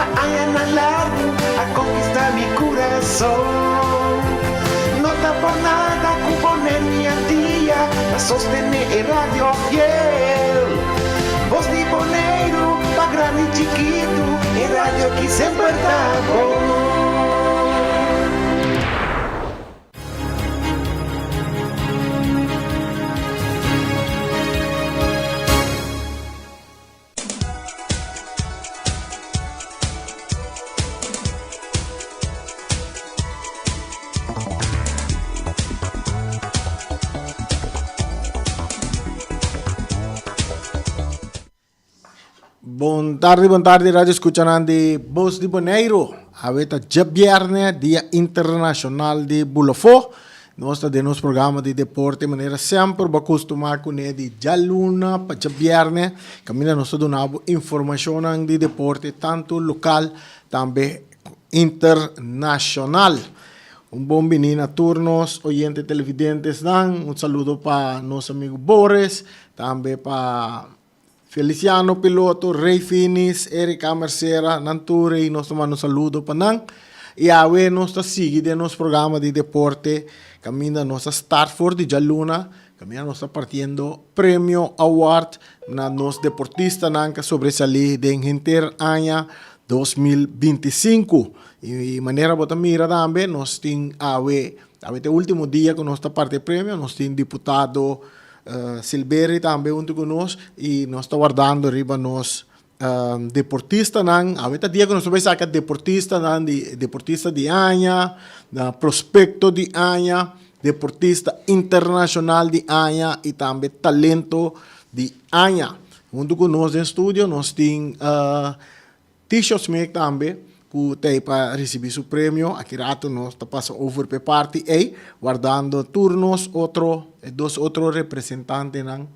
Pa añanan largu a konkistá mi kurason. No ta por nada ku Boneiru i Antia ta sostené e radio fiel. Bos di Boneiru pa grandi i chikitu, e radio ki semper ta bon. Bon tardi, bon tardi radio escuchanan di Bos di Boneiru. Awe ta djabierne, dia internacional di Bulofó. Nos ta den nos programa di deporte manera semper bo a kustumá kuné di djaluna pa djabièrnè kaminda nos ta duna bo informashonnan di deporte tantu lokal tambe internashonal. Un bon bini na tur nos oyente televidentesnan. Un saludo pa nos amigu Boris, tambe pa Feliciano Piloto, Rey Finis, Erika Mercera, nan tur ei nos ta manda un saludo pa nan. I awe nos ta sigui den nos programa di deporte kaminda nos a start for di djaluna, kaminda nos ta partiendo premio award na nos deportistanan ku a sobresalí den henter aña 2025. I manera bo ta mira tambe nos tin awe, awe ta e ultimo dia ku nos ta parti e premio, nos tin diputado Silbery tambe huntu ku nos i nos ta wardando riba nos deportistanan. Awe ta dia ku nos ta bai saka deportistanan di deportista di aña, prospekto di aña, deportista internashonal di aña i tambe talento di aña. Huntu ku nos den studio nos tin Tisho Smeek tambe ku ta ei pa risibí su premio. Aki rato nos ta pasa over p'e parti ei, wardando tur nos otro, e dos otro representantenan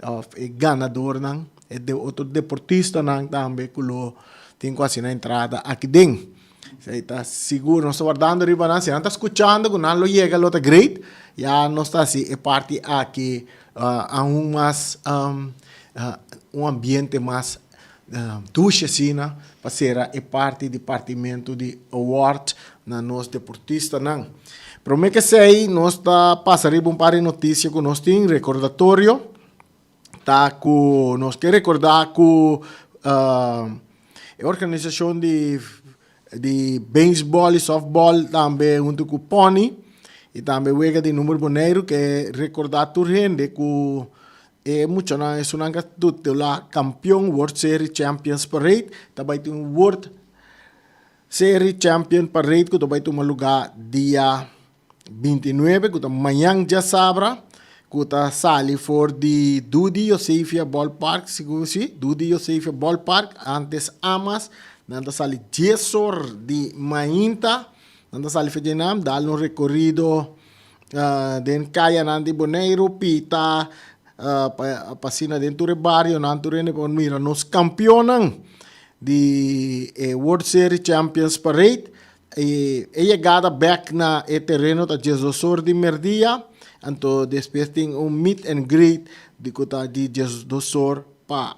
òf e ganadornan, e de otro deportistanan tambe ku lo tin ku hasi nan entrada aki den. Esei ta sigur, nos ta wardando riba nan, si nan ta skuchando ku nan lo yega lo ta great, ya nos ta hasi e parti aki aun mas un ambiente mas Dushi asina pa sera e parti di partimentu di award na nos deportistanan. Prome ke esei nos ta pasa riba un par di notisia ku nos tin, rekordatorio ta ku nos ke rekordá ku e organisashon di di beisbòl i sòftbòl tambe huntu ku Pony i tambe wega di Number Boneiru ke rekordá tur hende ku E muchanan esunnan ka titulá kampion World Series Champions Parade ta bai tin un World Series Champion Parade ku ta bai tuma lugá dia 29 ku ta mañan djasabra ku ta sali for di Dudi Josephia Ballpark sigur si Dudi Josephia Ballpark antes Amas nan ta sali dies or di mainta nan ta sali for dje dal un rekorido Den kayanan di Boneiru, Pita, pa asina den tur e barionan tur hende por mira nos kampionnan di e World Series Champions Parade. E yegada bek na e tereno ta diesdos or di merdia, anto despues tin un meet and greet di ku ta di diesdos or pa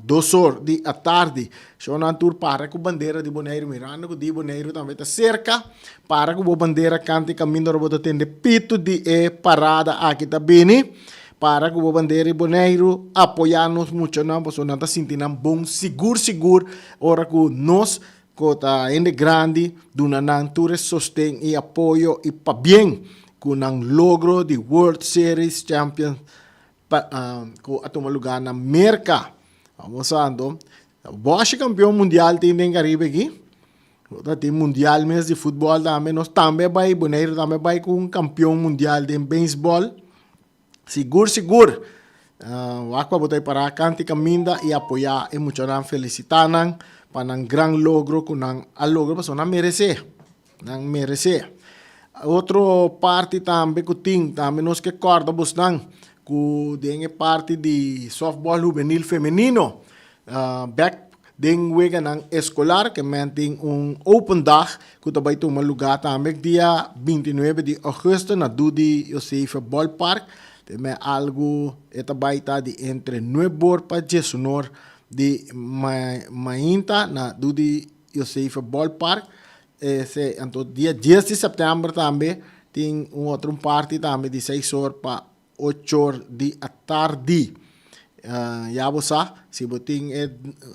Dos or di atardi, shownan tur para ku bandera di Boneiru, mirando ku di Boneiru tambe ta serka, para ku bo bandera kanta e kaminda ora bo ta tende pitu di e parada aki ta bini, para ku bo bandera di Boneiru, apoyá nos muchanan pasobra nan ta sinti nan bon sigur sigur ora ku nos ku ta hende grandi duna nan tur e sosten i apoyo i pabien ku nan logro di World Series Champion Pa ku a tuma lugá na Merka. Vamos anto. Boshi kampeon mundial tin den Karibe aki. Ta tin mundial mes di futbòl tambe. Nos tambe a bai, Boneiru tambe a bai ku un kampeon mundial den beisbòl. Sigur sigur wak pa bo ta e pará kant i kaminda i apoyá e muchanan, felisitá nan pa nan gran logro ku nan a logra pasobra nan meresé. Nan meresé. Otro parti tambe ku tin, tambe nos ke kòrda bosnan ku den e parti di sòftbòl hubenil femenino, bèk den weganan eskolar ke men tin un open dag ku ta bai tuma lugá tambe dia 29 di ògùstùs na Dudi Josefa Ballpark. Te men algu e ta bai ta di entre nuebor pa diesunor. di mainta na Dudi Josefa Ballpark. Ese anto dia 10 di sèptèmber tambe tin un otro un parti tambe di 6 or pa 8 or di atardi. Ya bo sa, si bo tin e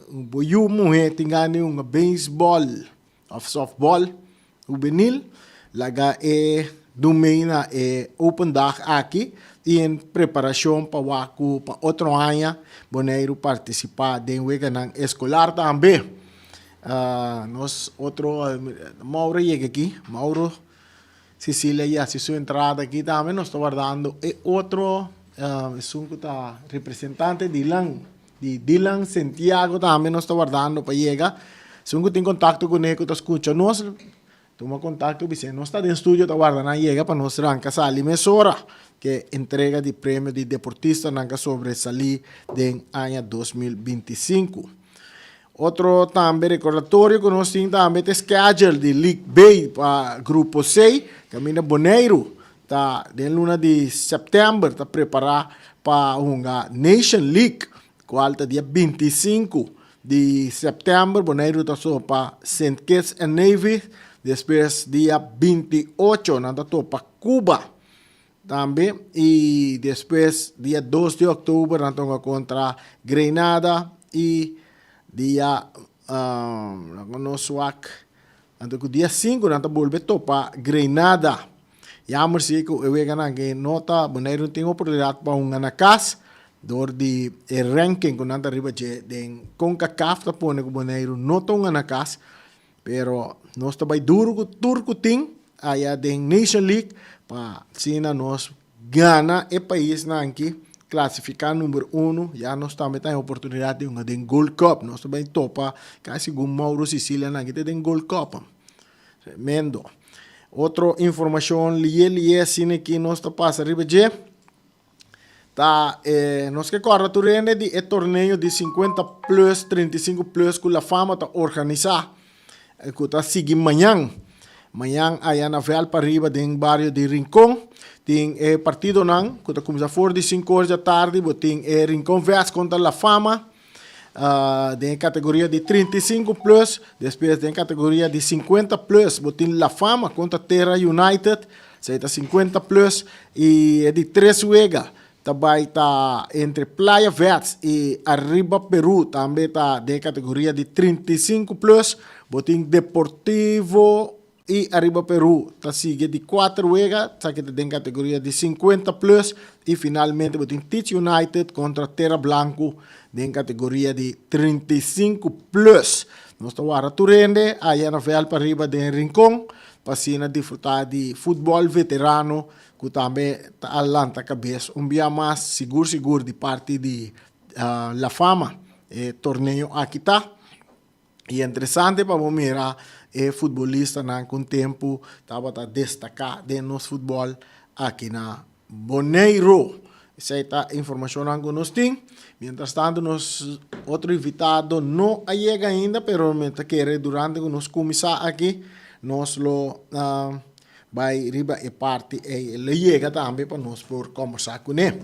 bo yu muhé tin gana di hunga beisbòl òf sòftbòl hubenil, laga e dumei na e open dag aki i en preparashon pa wak ku pa otro aña Boneiru partisipá den weganan eskolar tambe. Nos otro Mauro yega aki, Mauro Cecilia y haci su entrada aki tambe nos ta wardando e otro esun cu ta representante Dylan di Dylan Santiago tambe nos ta wardando pa yega esun cu tin contacto cune cu ta scucha nos tuma contacto bis'e nos ta den studio ta warda nan yega pa nos ranca sali mesora ke entrega di premio di deportistanan cu a sobresali den aña 2025. Otro tambe recordatorio cu nos tin tambe ta e schedule di League B pa Grupo C, caminda Boneiru ta den luna di september ta prepara pa hunga Nation League, cual ta dia 25 di september. Boneiru ta topa Saint Kitts and Nevis, despues dia 28 nan ta topa Cuba tambe y despues dia 2 di october nan ta hunga contra Grenada y dia laga nos wak anto cu dia 5 nan ta bolbe topa Grenada. Jammer si cu e weganan aki no ta Boneiru no tin oportunidad pa hunga na cas door di e ranking cu nan ta riba dje den Concacaf ta pone cu Boneiru no ta hunga na cas. Pero nos ta bai duru ku tur ku tin aya den Nation League pa asina nos gana e paisnan aki, klasifiká number uno, ya nos tambe ta haña oportunidat di hunga den Gold Cup. Nos ta bai topa kasi ku Mauro Sicilianan aki ta den Gold Cup. Tremendo. Otro informashon liye liye asina aki nos ta pasa riba dje. Ta e nos ke kòrda tur hende di e torneo di 50 plus, 35 plus ku La Fama ta organisá ku ta sigui mañan. Mañan aya na vèlt pariba den bario di Rincon tin e partidonan ku ta kuminsá for di sinku or di atardi. Bo tin e Rincon Vets kontra La Fama den e kategoria di 35 plus. Despues den e kategoria di 50 plus bo tin La Fama kontra Terra United. Esei ta 50 plus y e di tres wega ta bai ta entre Playa Vets y Arriba Peru tambe ta den e categoria di 35 plus. Bo tin Deportivo y Arriba Peru ta sigui di cuater wega, esaki ta den categoria di 50 plus y finalmente bo tin Teach United contra Terra Blanco den categoria di 35 plus. Nos ta wara tur hende aya na veld pariba den Rincon. Pa asina disfrutá di futbòl veterano ku tambe ta a lanta kabes un bia mas sigur sigur di parti di La Fama. E torneo aki ta i interesante pa bo mira e futbolistanan ku un tempu tabata destaká den nos futbòl aki na Boneiru. Esei ta informashonnan ku nos tin. Mientras tanto nos otro invitado no a yega ainda, pero mi ta kere durante ku nos kuminsá aki nos lo bai riba e parti ei. E lo yega tambe pa nos por kombersá kuné.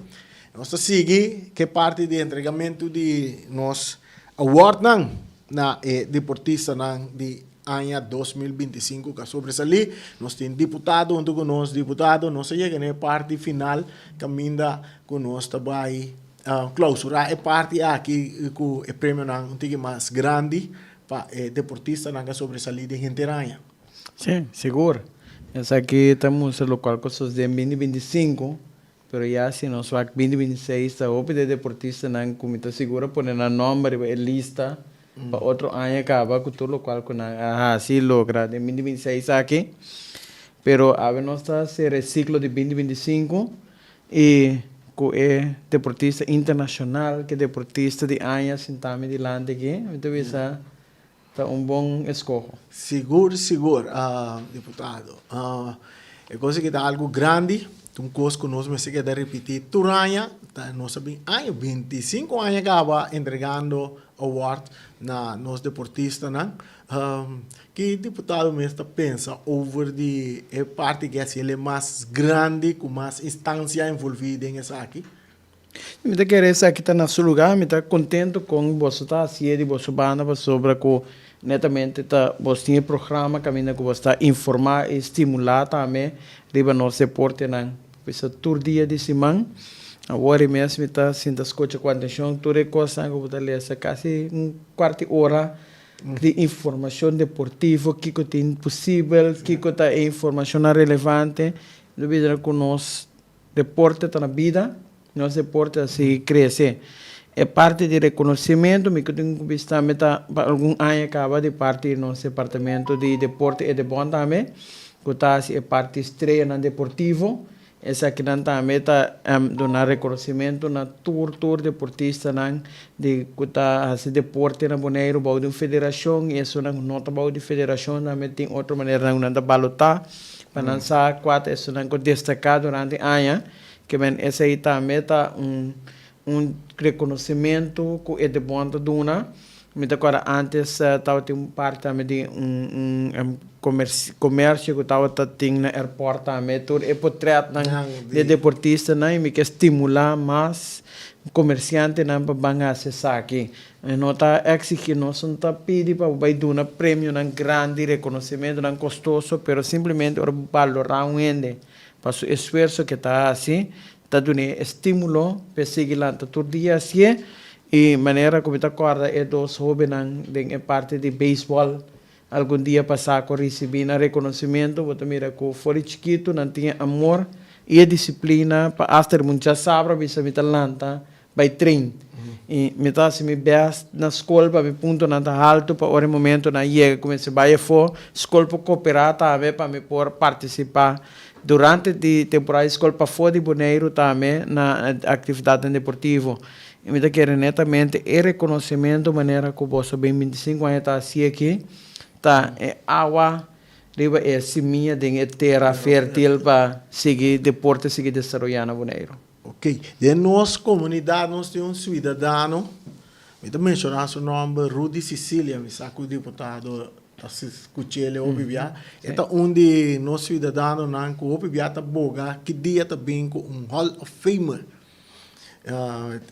Nos ta sigui ku e parti di entregamentu di nos awardnan na e deportistanan di aña 2025 ku a sobresalí. Nos tin diputado huntu ku nos. Diputado, nos a yega na e parti final kaminda ku nos ta bai klausurá e parti aki ku e premionan un tiki mas grandi pa e deportistanan ku a sobresalí den henter aña. Sí, sigur. Esaki ta mustra lokual ku sosodé den 2025, pero ya si nos wak 2026 ta hopi di e deportistanan ku mi ta sigur a pone nan nòmber riba e lista pa otro aña kaba ku tur lokual ku nan a hasi i logra den 2026 aki. Pero awe nos ta sera e siklo di 2025 i ku e deportista internashonal, ku e deportista di aña sintá mi dilanti aki, mi ta bisa ta un bon eskoho. Sigur sigur diputado. E kos aki ta algu grandi, ta un kos ku nos mester keda ripití tur aña, ta nos a bin aña 25 aña kaba entregando award na nos deportistanan. Ki diputado mes ta pensa over di e parti ke hasi el e mas grandi ku mas instansia envolví den esaki? Mi ta kere esaki ta na su lugá. Mi ta contento con boso ta hacié di boso banda pasobra cu netamente ta bos tin e programa caminda cu bos ta informa y stimula tambe riba nos deportenan. Bisa tur dia di siman. Awor e mes mi ta sinta scucha cu atencion tur e cosnan cu bo ta lesa casi un cuarto di ora di informacion deportivo, kico tin posibel, kico ta e informacionnan relevante. Mi ta bisa cu nos Deporte ta na bida, nos deporte a sigui crece. E parti di reconocimento mi cu tin cu bisa tambe ta pa algun aña caba di parti di nos departamento di deporte Edebon tambe cu ta haci e parti streanan deportivo. Esakinan tambe ta duna reconocimento na tur tur deportistanan di cu ta haci deporte na Boneiru bou di un federacion y esunnan cu no ta bou di federacion tambe tin otro maneranan cu nan ta balota. Pa nan sa kua ta esunnan ku destaká durante aña, ke men esei tambe ta un un rekonosementu ku e debon ta duna. Mi ta kòrda ántes tabatin un parti tambe di un un komersio ku tabata tin na airport tambe, tur e potretnan di e deportistanan i mi ke stimulá mas komersiantenan pa ban hasi esaki. E no ta exigi, nos no ta pidi pa bo bai duna premionan grandi, reconocimentonan costoso, pero simplemente ora bo balora un hende pa su esfuerso ke ta haci, ta dun'e estimulo p'e sigui lanta tur dia haci'e. Y manera cu mi ta corda e dos hobennan den e parti di baseball algun dia pasa cu a ricibi nan reconocimento, bo ta mira cu for di chikito nan tin e amor y e disciplina pa hasta e mucha sabra bisa mi ta lanta bai train y mi ta haci mi best na scol pa mi puntonan ta halto pa ora e momentonan yega cu mester bai afo scol por coopera tambe pa mi por participa durante di temporada di scol pafo di Boneiru tambe na actividadnan deportivo y mi ta kere netamente e reconocimento manera cu boso bin 25 aña ta haci aki ta e awa riba e simia den e tera fertil pa sigui deporte sigui desaroya na Boneiru. Ok, den nos komunidat nos tin un suidadano, mi ta menshoná su nòmber Rudy Cicilia, mi sa ku diputado ta skuch'el hopi bia. E ta un di nos suidadanonan ku hopi bia ta boga ki dia ta bin ku un Hall of Famer.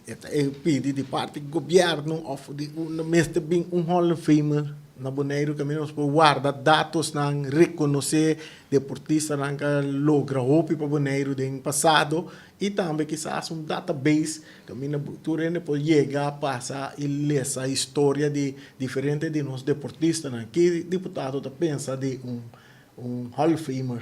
E ta pidi di parti gobièrnu òf di unda mester bin un Hall of Famer na Boneiru kaminda nos por warda datosnan, rekonosé Deportistanan ka logra hopi pa Boneiru den pasado i tambe kisas un database kaminda tur hende por yega, pasa i lesa historia di diferente di nos deportistanan. Ki diputado ta pensa di un un Hall of Famer?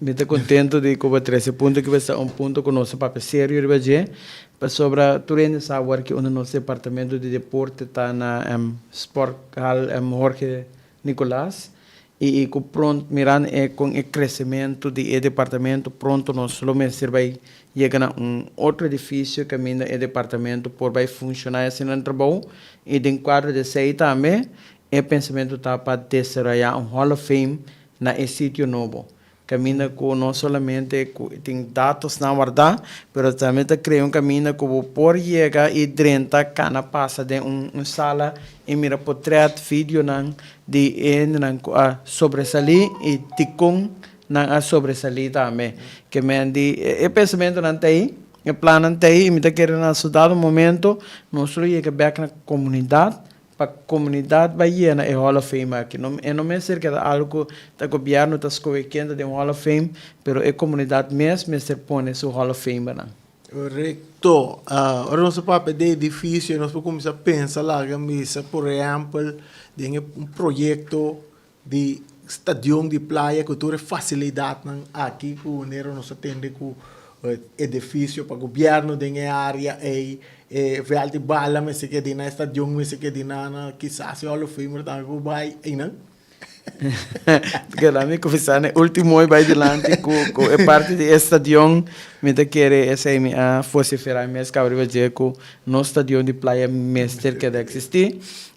Mi ta contento di cu bo trece punto aki pasobra ta un punto cu nos ta papia serio riba dje, pasobra tur hende sa awor ki unda nos departamento di deporte ta na Sporthal Jorge Nicolaas y cu pronto mirando e con e crecemento di e departamento pronto nos lo mester bay yega na un otro edificio caminda e departamento por bay funciona y haci nan trabou y den cuadro di esey tambe e pensamento ta pa desaroya un Hall of Fame na e sitio nobo. Kaminda ku no solamente ku tin datosnan wardá, pero tambe ta krea un kaminda ku bo por yega i drenta kana pasa den un un sala i mira potrèt, videonan di e hendenan ku a sobresalí i dikon nan a sobresalí tambe. Ke men di e pensamentunan ta ei, e plannan ta ei i mi ta kere na su dado momento nos lo yega bèk na komunidat Pa comunidad bay yena e Hall of Fame aki. No, e no mester keda algo cu ta gobierno ta scoge ken ta den Hall of Fame, pero e comunidad mes mester pone su Hall of Famernan. Correcto. Ora nos ta papia di edificio nos por cuminsa pensa laga misa por ehempel den e un proyecto di stadion di playa ku tur e fasilidatnan aki ku manera nos a tende ku edifisio pa gobièrnu den e área ei, e vèlt di bala mester keda na e stadion mester keda na kisas e Hall of Famer tambe por bai einan. Keda mi kuminsá na e último i bai dilanti ku ku e parti di e stadion mi ta kere esei mi a vosiferá mi mes kaba riba dje ku nos stadion di playa mester keda eksistí.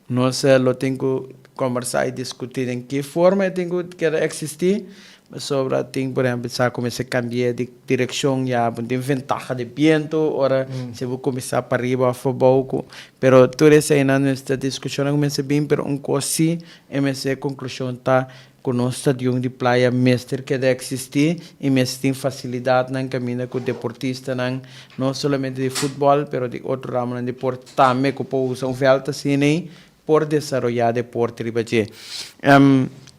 Nos lo tin ku Kombersá i diskutí den ki forma e tin ku keda eksistí, pasobra tin por ehèmpel sa kuminsá kambi'é di direkshon ya bo tin ventaha di bientu ora si bo kuminsá pariba òf abou ku pero tur eseinan mester diskushonnan ku mester bin pero un kos si e mester konklushon ta. ku nos stadion di Playa mester keda eksistí i mester tin fasilidatnan kaminda ku deportistanan no solamente di futbòl pero di otro ramonan di deporte tambe ku por usa un vèlt asina ei por desaroyá deporte riba dje.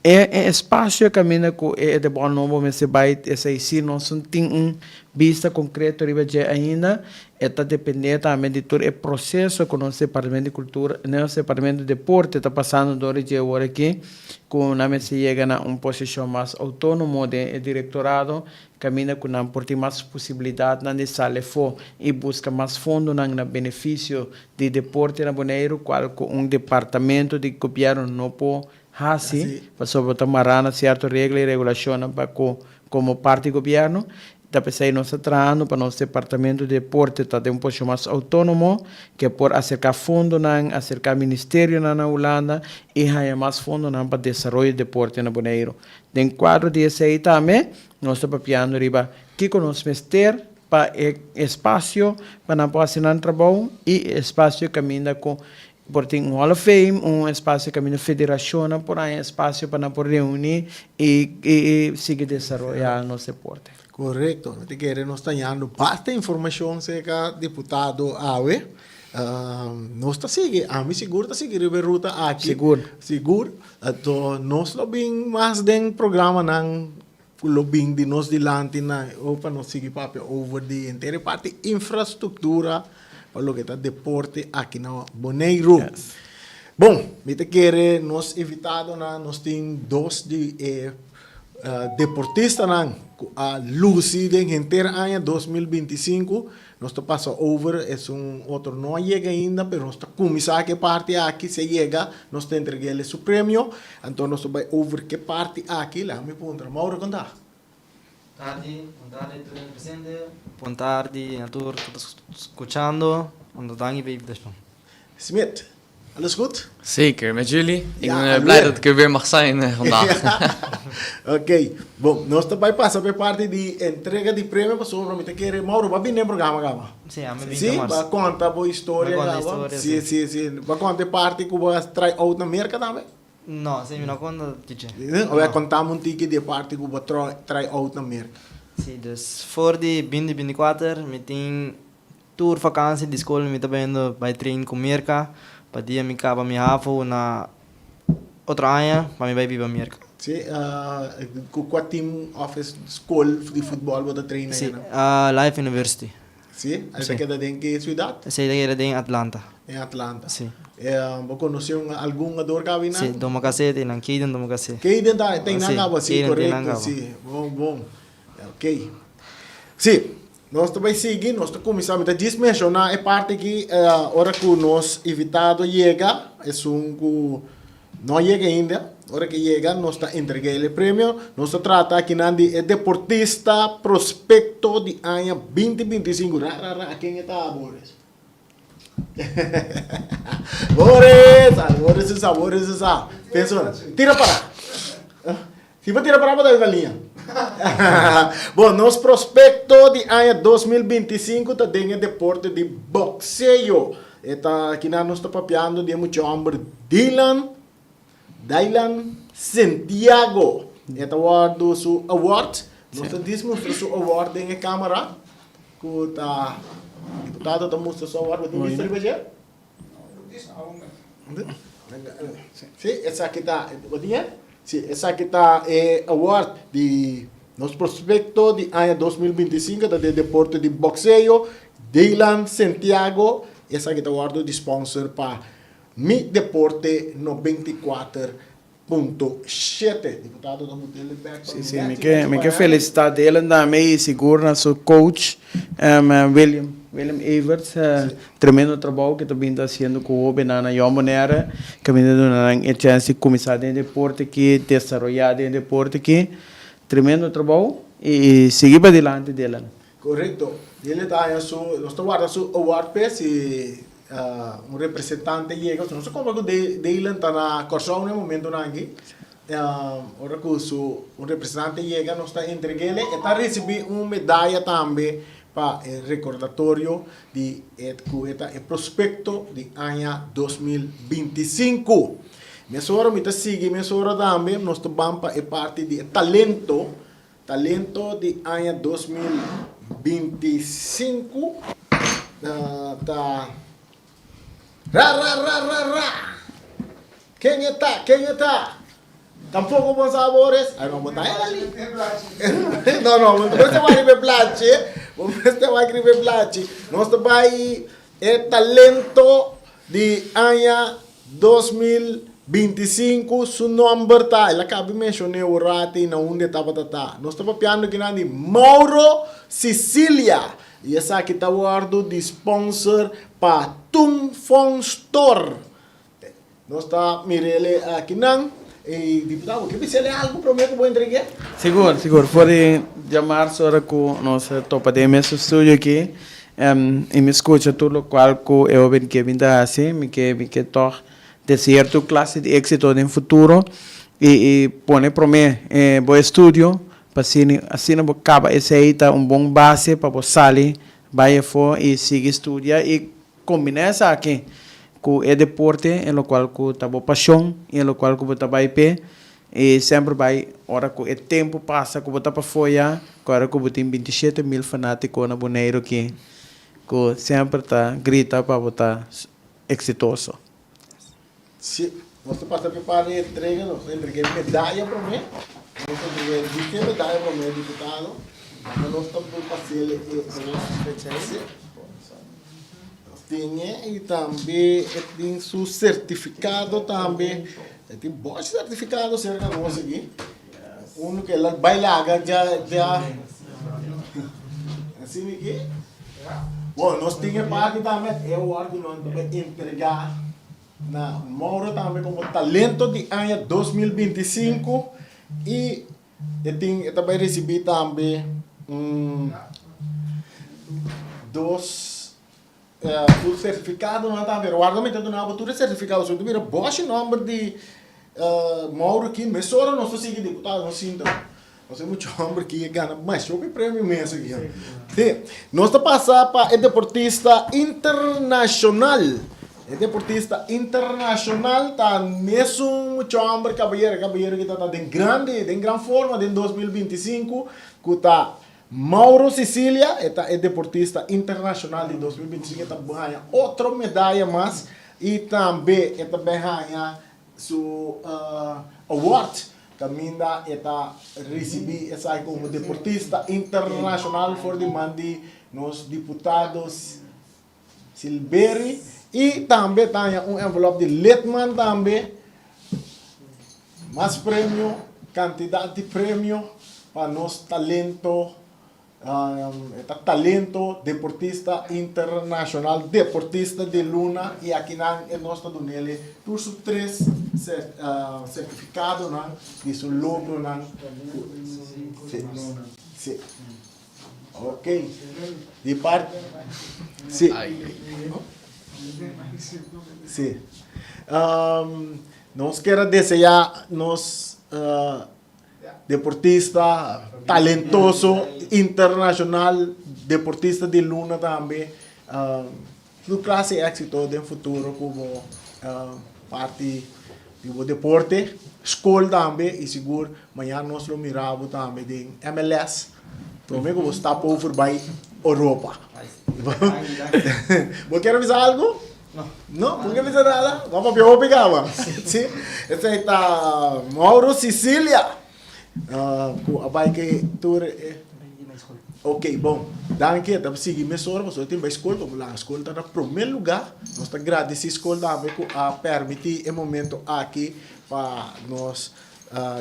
E e espasio kaminda ku e debò nobo mester bai esei si nos no tin un bista konkreto riba dje ainda. E ta dependé tambe di tur e proseso ku nos departamento di kultura, nos departamento di deporte ta pasando dor di dje awor aki, ku nan mester yega na un posishon mas outónomo den e direktorado, kaminda ku nan por tin mas posibilidatnan di sali afó i buska mas fondonan na benefisio di deporte na Boneiru, kual ku un departamento di gobièrnu no por hasi, pasobra bo ta mará na sierto regla i regulashonnan pa ku komo parti di gobièrnu. Ta p'esei nos ta trahando pa nos departamento di deporte ta den un posishon mas outónomo, ke por aserká fondonan, aserká ministerionan na Hulanda i haña mas fondonan pa desaroyo di deporte na Boneiru. Den kuadro di esei tambe nos ta papiando riba kiko nos mester pa e espasio pa nan por hasi nan trabou i e espasio kaminda ku por tin un Hall of Fame, un espasio kaminda federashonnan por haña espasio pa nan por reuní i i sigui desaroyá nos deporte. Korekto. Mi ta kere nos ta hañando basta informashon serka diputado awe. Nos ta sigui, ami sigur ta sigui riba e ruta aki. Sigur. Sigur. Anto nos lo bin mas den programanan Ku lo bin di nos dilanti na e pa nos sigui papia over di henter e parti infrastruktura pa loke ta deporte aki na Boneiru. Bon, mi ta kere nos invitadonan, nos tin dos di e deportistanan ku a lusi den henter aña 2025. Nos ta pasa over, esun otro no a yega ainda, pero nos ta kuminsá ku e parti aki, si e yega nos ta entreg'el su premio. Anto nos ta bai over ku e parti aki, laga mi puntra, Mauro kon ta? Tardi, bon tardi tur hende presente, bon tardi na tur ku ta skuchando, anto danki pa e invitashon. Smit, Alles goed? Zeker, met jullie. Ik ben blij dat ik er weer mag zijn vandaag. Oké, bon, nos ta bai pasa pa e parti di entrega di premio pasobra mi ta kere, Mauro, bo a bini den programa kaba? Sí, ami a bini Sí, bo a konta bo historia kaba? Sí, sí, sí. Bo a konta e parti ku bo a try out na Merka tambe? No, sí, mi no a konta dje. Bo a konta mi un tiki di e parti ku bo a try out na Merka. Sí, dus for di binti binti kuater mi tin Tur vakantie di skol mi ta bayendo bai train ku Merka pa dia mi kaba mi havo na otro aña pa mi bai biba Merka. Sí, ku kua team of e skol di futbòl bo ta train Sí, Life University. Sí, esei ta keda den ke siudat? Esei ta keda den Atlanta. Den Atlanta. Sí. Bo konosé un algun jugador kaba einan? Sí, Domacassé ta einan, Kayden Domacassé. Kayden ta einan kaba, sí, korekto, sí. Bon, bon. Ok. Sí. Nos ta bai sigui, nos ta kuminsá, mi ta djis menshoná e parti aki ora ku nos invitado yega, esun ku no a yega ainda, ora ku e yega nos ta entregá el e premio. Nos ta trata akinan di e deportista prospekto di aña binti 25. Ra ra ra, ken e ta Boris? Boris! Boris sa, Boris sa. Pensa, tira para. Si bo tira para bo ta riba liña. Bon, nos prospecto di aña 2025 ta den e deporte di boxeo. E ta kinan nos ta papiando di e mucha homber Dylan, Dylan Santiago. E ta wordo su award. Nos ta dis mustra su award den e camera. Cu ta diputado ta mustra su award. Bo tin bista riba dje? Sí, esaki ta, bo tin e? Sí, esaki ta e award di nos prospecto di aña 2025 ta den deporte di boxeo, Dylan Santiago, esaki ta wordo di sponsor pa Mi Deporte 94.7. Diputado ta mut'el e bek pa Sí, sí, mi ke, mi ke felicita Dylan tambe y sigur na su coach William, William Everts. Tremendo trabou ke ta bin ta haciendo cu hobennan na Jong Bonaire, caminda duna nan e chance di cuminsa den deporte aki, desaroya den deporte aki. Tremendo trabou y sigui padilanti Dylan. Correcto. Dylan ta haña su, nos ta warda su award p'e si un representante yega. Nos ta compra cu Dylan ta na Corsou na e momentonan aki. Ora cu su un representante yega nos ta entreg'ele. E ta ricibi un medaya tambe pa e recordatorio di e cu e ta e prospecto di aña 2025. Mesora mi ta sigui mesora tambe nos ta ban pa e parti di e talento, talento di aña 2025 ta Ra ra ra ra ra! Ken e ta? Ken e ta? Tampoco bon sabores? Ay no, bo ta el ali. No, no, bo mester bai riba e blachi. Bo mester bai riba e blachi. Nos ta bai e talento di aña 2025, su nomber ta, el a caba di mencion'é un rato y na unda e tabata ta. Nos ta papiando kinan di Mauro Sicilia. Y esaki ta wordo di sponsor pa Tung Fong Store. Nos ta mir'ele akinan. Y diputado, bo ke bis'ele algo prome cu bo entregu'e? Sigur, sigur. For di djamarzo ora cu nos a topa den e mesun studio aki, y mi scucha tur locual cu e hoben Kevin ta haci, mi ke mi ke tog desea tur clase di exito den futuro y y pone prome bo estudio pa asina asina bo caba esey ta un bon base pa bo sali bay afo y sigui studia y Kombiná esaki ku e deporte, e lokual ku ta bo pashon i e lokual ku bo ta bai p'e, i semper bai ora ku e tempu pasa ku bo ta pafó ya, kòrda ku bo tin 27.000 fanátiko na Boneiru aki ku semper ta grita pa bo ta eksitoso. Si, nos ta pasa p'e par di entrega, nos ta entrega e medaya promé, nos ta entrega e dike medaya promé diputado, anda nos ta por pas'el e si. Nos tin e i tambe e tin su sertifikado tambe, e tin bochi sertifikado serka nos aki, unu ku el a bai laga dja dja asina aki. Bon, nos tin e parti tambe e award ku nos ta bai entrega na Mauro tambe komo talento di aña 2025 i e tin e ta bai risibí tambe un dos tur sertifikadonan tambe. Warda mi ta duna bo tur e sertifikado so bo ta mira bòshi nòmber di Mauro aki mesora nos ta sigui diputado nos sinta. Nos e mucha homber ki a gana masha hopi premio mes aki. Si, nos ta pasa pa e deportista internashonal. E deportista internashonal ta mesun mucha homber kabayero, kabayero ki ta ta den grandi, den gran forma den 2025, ku ta Mauro Sicilia. E ta e deportista internashonal di 2025, e ta haña otro medaya mas i tambe e ta bin haña su award Caminda e ta ricibi esaki como deportista internacional for di man di nos diputado Silbery y tambe ta haña un envelop di Lidman tambe. Mas premio, cantidad di premio pa nos talento. E ta talento, deportista internacional, deportista di luna y akinan e nos ta dunele tur su tres certificadonan di su logronan. Si, si. Ok. Di part, si. Si. Nos kier a desea nos Deportista talentoso internacional, deportista di luna tambe. Tur clase exito den futuro cu bo parti di bo deporte, school tambe y sigur mañana nos lo mira bo tambe den MLS prome cu bo stap over bay Europa. Bo kier bisa algo? No. No? Bo no ke bisa nada? Bo a papia hopi kaba. Si. Esei ta Mauro Sicilia. Ku a bai ke tur e. Ok, bon. Danki. E ta sigui mesora pasobra e tin bai skol. Komo laga skol ta na prome lugá. Nos ta gradisí skol tambe ku a permití e momento aki pa nos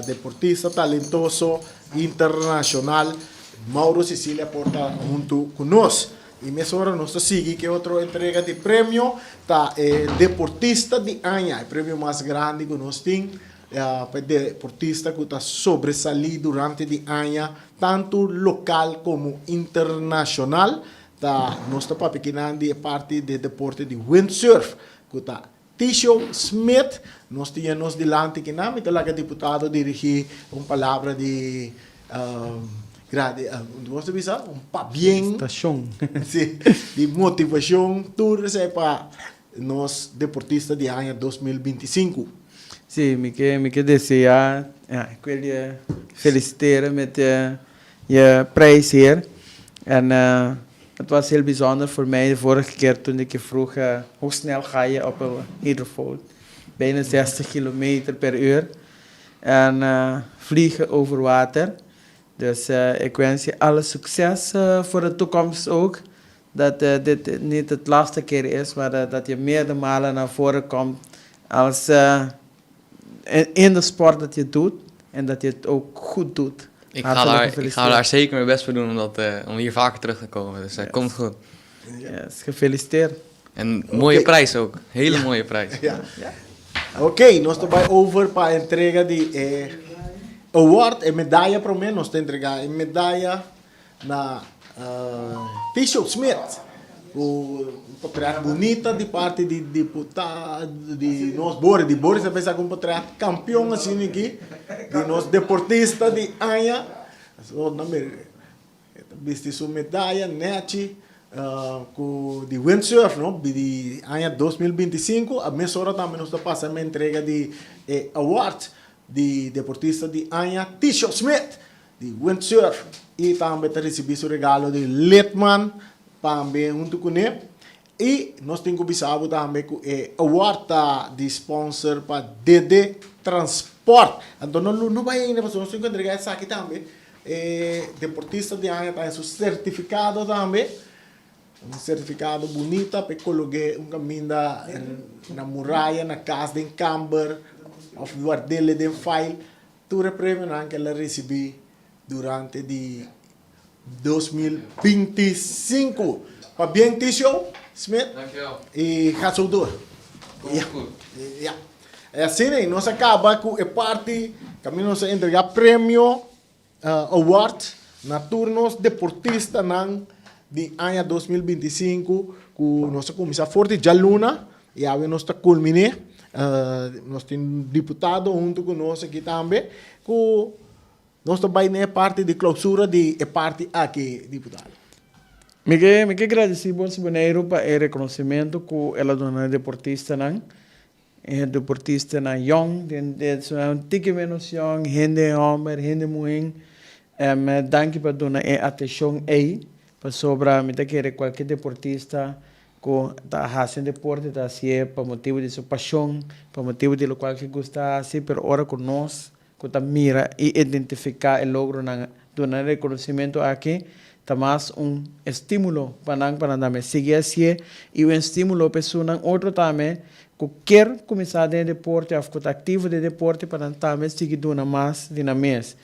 deportista talentoso internashonal Mauro Sicilia por ta huntu ku nos. I mesora nos ta sigui ku e otro entrega di premio, ta e deportista di aña, e premio mas grandi ku nos tin pa e deportista ku ta sobresalí durante di aña, tantu lokal komo internashonal. Ta nos ta papia kinan di e parti di deporte di windsurf, ku ta Tisho Smith. Nos tin nos dilanti kinan, mi ta laga diputado dirigí un palabra di gradi, nos ta bisa un pabien. Felicitacion. Si, di motivacion tur esei pa nos deportista di aña 2025. Sí, mi ke mi ke desea, ja, ik wil je feliciteren met je je prijs hier. En het was heel bijzonder voor mij de vorige keer toen ik je vroeg hoe snel ga je op een hydrofoil. Bijna 60 kilometer per uur. En vliegen over water. Dus ik wens je alle succes voor de toekomst ook. Dat dit niet het laatste keer is, maar dat je meerdere malen naar voren komt als in de sport dat je doet en dat je het ook goed doet. Ik ga, daar, ik ga daar zeker mijn best voor doen om, dat, om hier vaker terug te komen. Dus komt goed. Yes, gefeliciteerd. En mooie prijs ook. Hele mooie prijs. Ja. Oké, nos ta bai over pa entrega di e award, e medaya promé. Nos ta entregá e medaya na Bishop Smith ku un portret bunita di parti di diputado di nos Boris. Di Boris a pensa ku un portret kampion asina aki di nos deportista di aña. So nan mira e ta bisti su medaya nechi ku di windsurf no di aña 2025. A mesora tambe nos ta pasa e entrega di e award di deportista di aña Tisho Smith di windsurf y tambe ta ricibi su regalo di Lidman tambe hunto cune. Y nos tin cu bisa bo tambe cu e award ta di sponsor pa DD Transport. Anto no no bay ainda pasobra nos tin cu entrega esaki tambe. E deportista di aña ta haña su certificado tambe. Un certificado bunita pa e cologe un caminda na muraya, na cas, den camber of wardele den file. Tur e premionan ku el a risibí durante di 2025. Pabien Tisho Smith i ga zo door. Komt goed. Ja. E asina ei nos a kaba ku e parti kaminda nos a entregá premio award na tur nos deportistanan di aña 2025 ku nos a kuminsá for di djaluna i awe nos ta kulminé. Nos tin diputado huntu ku nos aki tambe ku nos ta bai na e parti di klousura di e parti aki, diputado. Mi ke mi ke gradisí Bolsa Boneiru pa e rekonosementu ku el a duna na e deportistanan. E deportistanan yòn, den un tiki ménos yòn, hende hòmber, hende muhé. Danki pa duna e atenshon ei, pasobra mi ta kere kualke deportista ku ta hasi un deporte ta hasié pa motibu di su pashon, pa motibu di lokual ke gusta hasi, pero ora ku nos ku ta mira i identifiká e logronan duna e rekonosimentu aki ta mas un estímulo pa nan pa nan tambe sigui hasié i un estímulo pa esunnan otro tambe ku kier kuminsá den e deporte òf ku ta aktivo den e deporte pa nan tambe sigui duna mas di nan mes.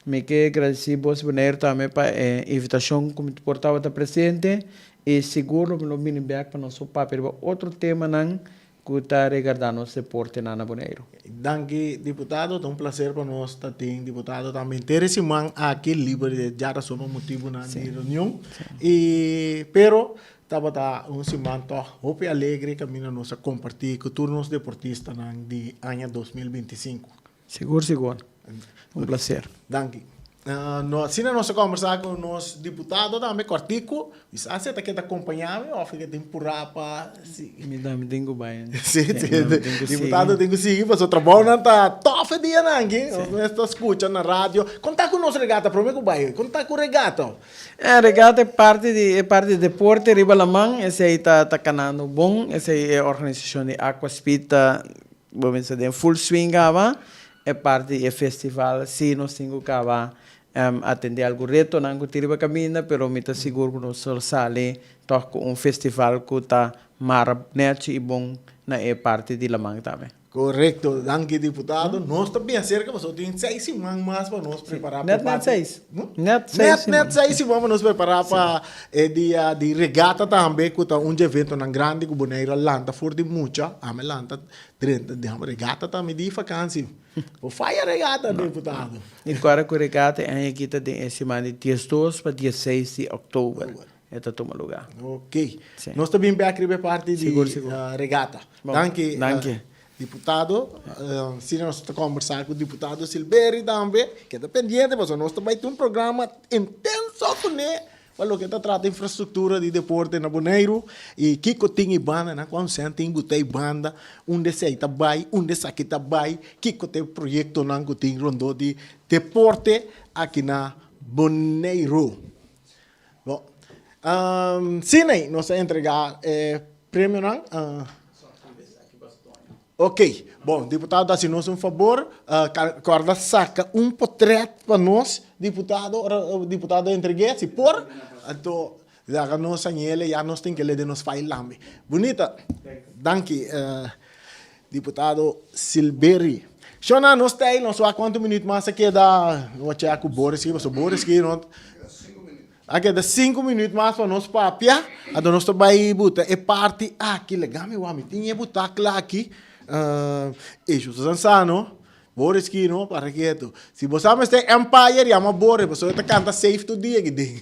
Mi ke gradisí bos Boneiru tambe pa e invitashon ku mi por tabata presente i sigur lo mi lo bini bèk pa nos por papia riba otro temanan ku ta regardá nos deportenan na Boneiru. Danki diputado, ta un plaser pa nos ta tin diputado tambe henter e siman aki liber di djarason pa motibunan di reunion i pero tabata un siman tòg hopi alegre kaminda nos a kompartí ku tur nos deportistanan di aña 2025. Sigur sigur. Un placer. Danki. No, asina nos a kombersá ku nos diputado tambe kòrtiku. Bisa si e ta keda kompañá mi òf e ke tin purá pa sigui. Mi tambe tin ku bai. Sí, sí. Diputado tin ku sigui pasobra trabounan ta tòf e dianan aki. Nos ta skucha na radio. Kon ta ku nos regata promé ku bai? Kon ta ku regata? E regata e parti di e parti di deporte riba laman. Esei ta ta kanando bon. Esei e organisashon di Aquaspeed ta Bo mester den full swing kaba e parti di e festival. Sí, nos tin ku kaba atendé algun retonan ku tin riba kaminda, pero mi ta sigur ku nos lo sali tòg ku un festival ku ta mara nèchi i bon na e parti di laman tambe. Korekto, danki diputado. Nos ta bien serka pasobra tin seis siman mas pa nos prepará pa e Nèt nèt parti. seis. Nèt seis Nèt nèt siman. seis siman pa nos prepará pa e dia di regata tambe ku ta un dje eventonan grandi ku Boneiru a lanta for di mucha. Ami a lanta drenta di regata ta mi di fakansi. Bo faya regata, diputado. I kora ku regata e aña aki ta den e siman di diesdos pa diesseis di òktober e ta tuma lugá. Ok. Nos ta bin bèk riba e parti di regata. Danki. Danki. Diputado, asina nos ta kombersá ku diputado Silbery tambe. Keda pendiente pasobra nos ta bai tin un programa intenso kuné. pa loke ta trata infrastruktura di deporte na Boneiru i kiko tin e bandanan, kuan sèn tin buta e banda, unda esei ta bai, unda esaki ta bai, kiko ta e proyektonan ku tin rondó di deporte aki na Boneiru. Bon, Siney nos a entregá e premionan. Ok, bon, diputado hasi nos un fabor, kòrda saka un potrèt pa nos, diputado, ora diputado entreg'é, si por, anto laga nos hañ'el ya nos tin kel'é den nos file tambe. Bunita, danki, diputado Silberie. Shona, nos ta ei, nos wak kuantu minüt mas a keda, no a chèk ku Boris aki, pasobra Boris aki no. A keda sinku minuut mas pa nos papia, anto nos ta bai buta e parti aki. Laga mi wak, mi tin e butakla aki. E shusa san sa no, Boris ki no, para ketu. Si bo sa mester Empire, yama Boris, pasobra e ta kanta safe tur dia aki den.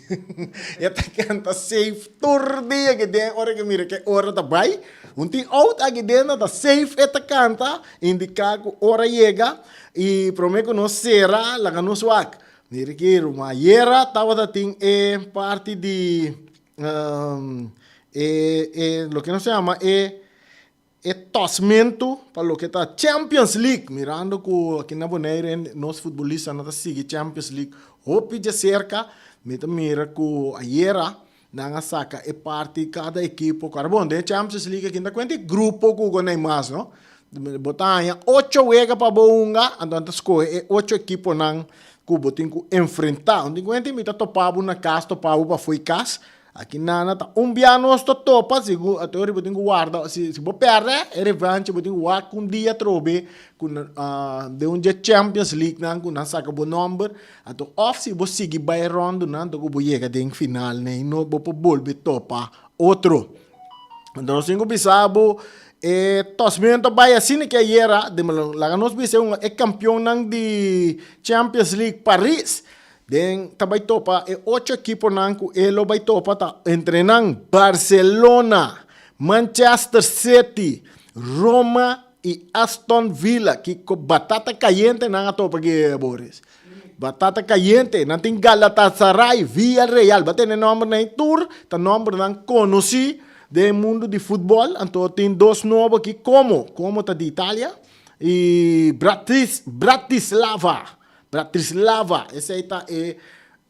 E ta kanta safe tur dia aki den, ora ke mira ke ora ta bai. Un tin out aki den, ta safe e ta kanta, indiká ku ora yega. I promé ku nos sera, laga nos wak. Mira ki ruman, ayera tabata tin e parti di e e loke nos ta yama e e tosmentu pa loke ta Champions League, mirando ku aki na Bonaire nos futbolistanan ta sigui Champions League hopi djaserka, mi ta mira ku ayera nan a saka e parti kada ekipo ku bon den Champions League aki no ta kuenta e grupo ku ku mas no bo ta haña ocho wega pa bo hunga anto nan ta skohe e ocho ekiponan ku bo tin ku enfrentá un tin kuenta mi ta topa bo na kas topa bo pafó e kas aki nan ta un bia nos ta topa segun anto bo tin ku warda si bo pèrdè e revancha bo tin ku wak un dia atrobe ku den un dje Champions League nan ku nan saka bo nòmber Anto of si bo sigui bai rondunan anto ku bo yega den final nei no bo por bolbe topa otro. Anto nos tin ku bisa bo e tosmento a bai asina ke ayera den laga nos bisa un e kampionnan di Champions League Paris den ta bai topa e ocho ekiponan ku e lo bai topa ta entre nan Barcelona, Manchester City, Roma i Aston Villa. Kiko batata kayente nan a topa ki Boris. Batata kayente. Nan tin Galatasaray, Villarreal. Bo a tene nombernan ei tur ta nombernan konosí den mundu di futbòl. Anto tin dos nobo aki Como, Como ta di Italia i Bratis, Bratislava, Bratislava. Esei ta e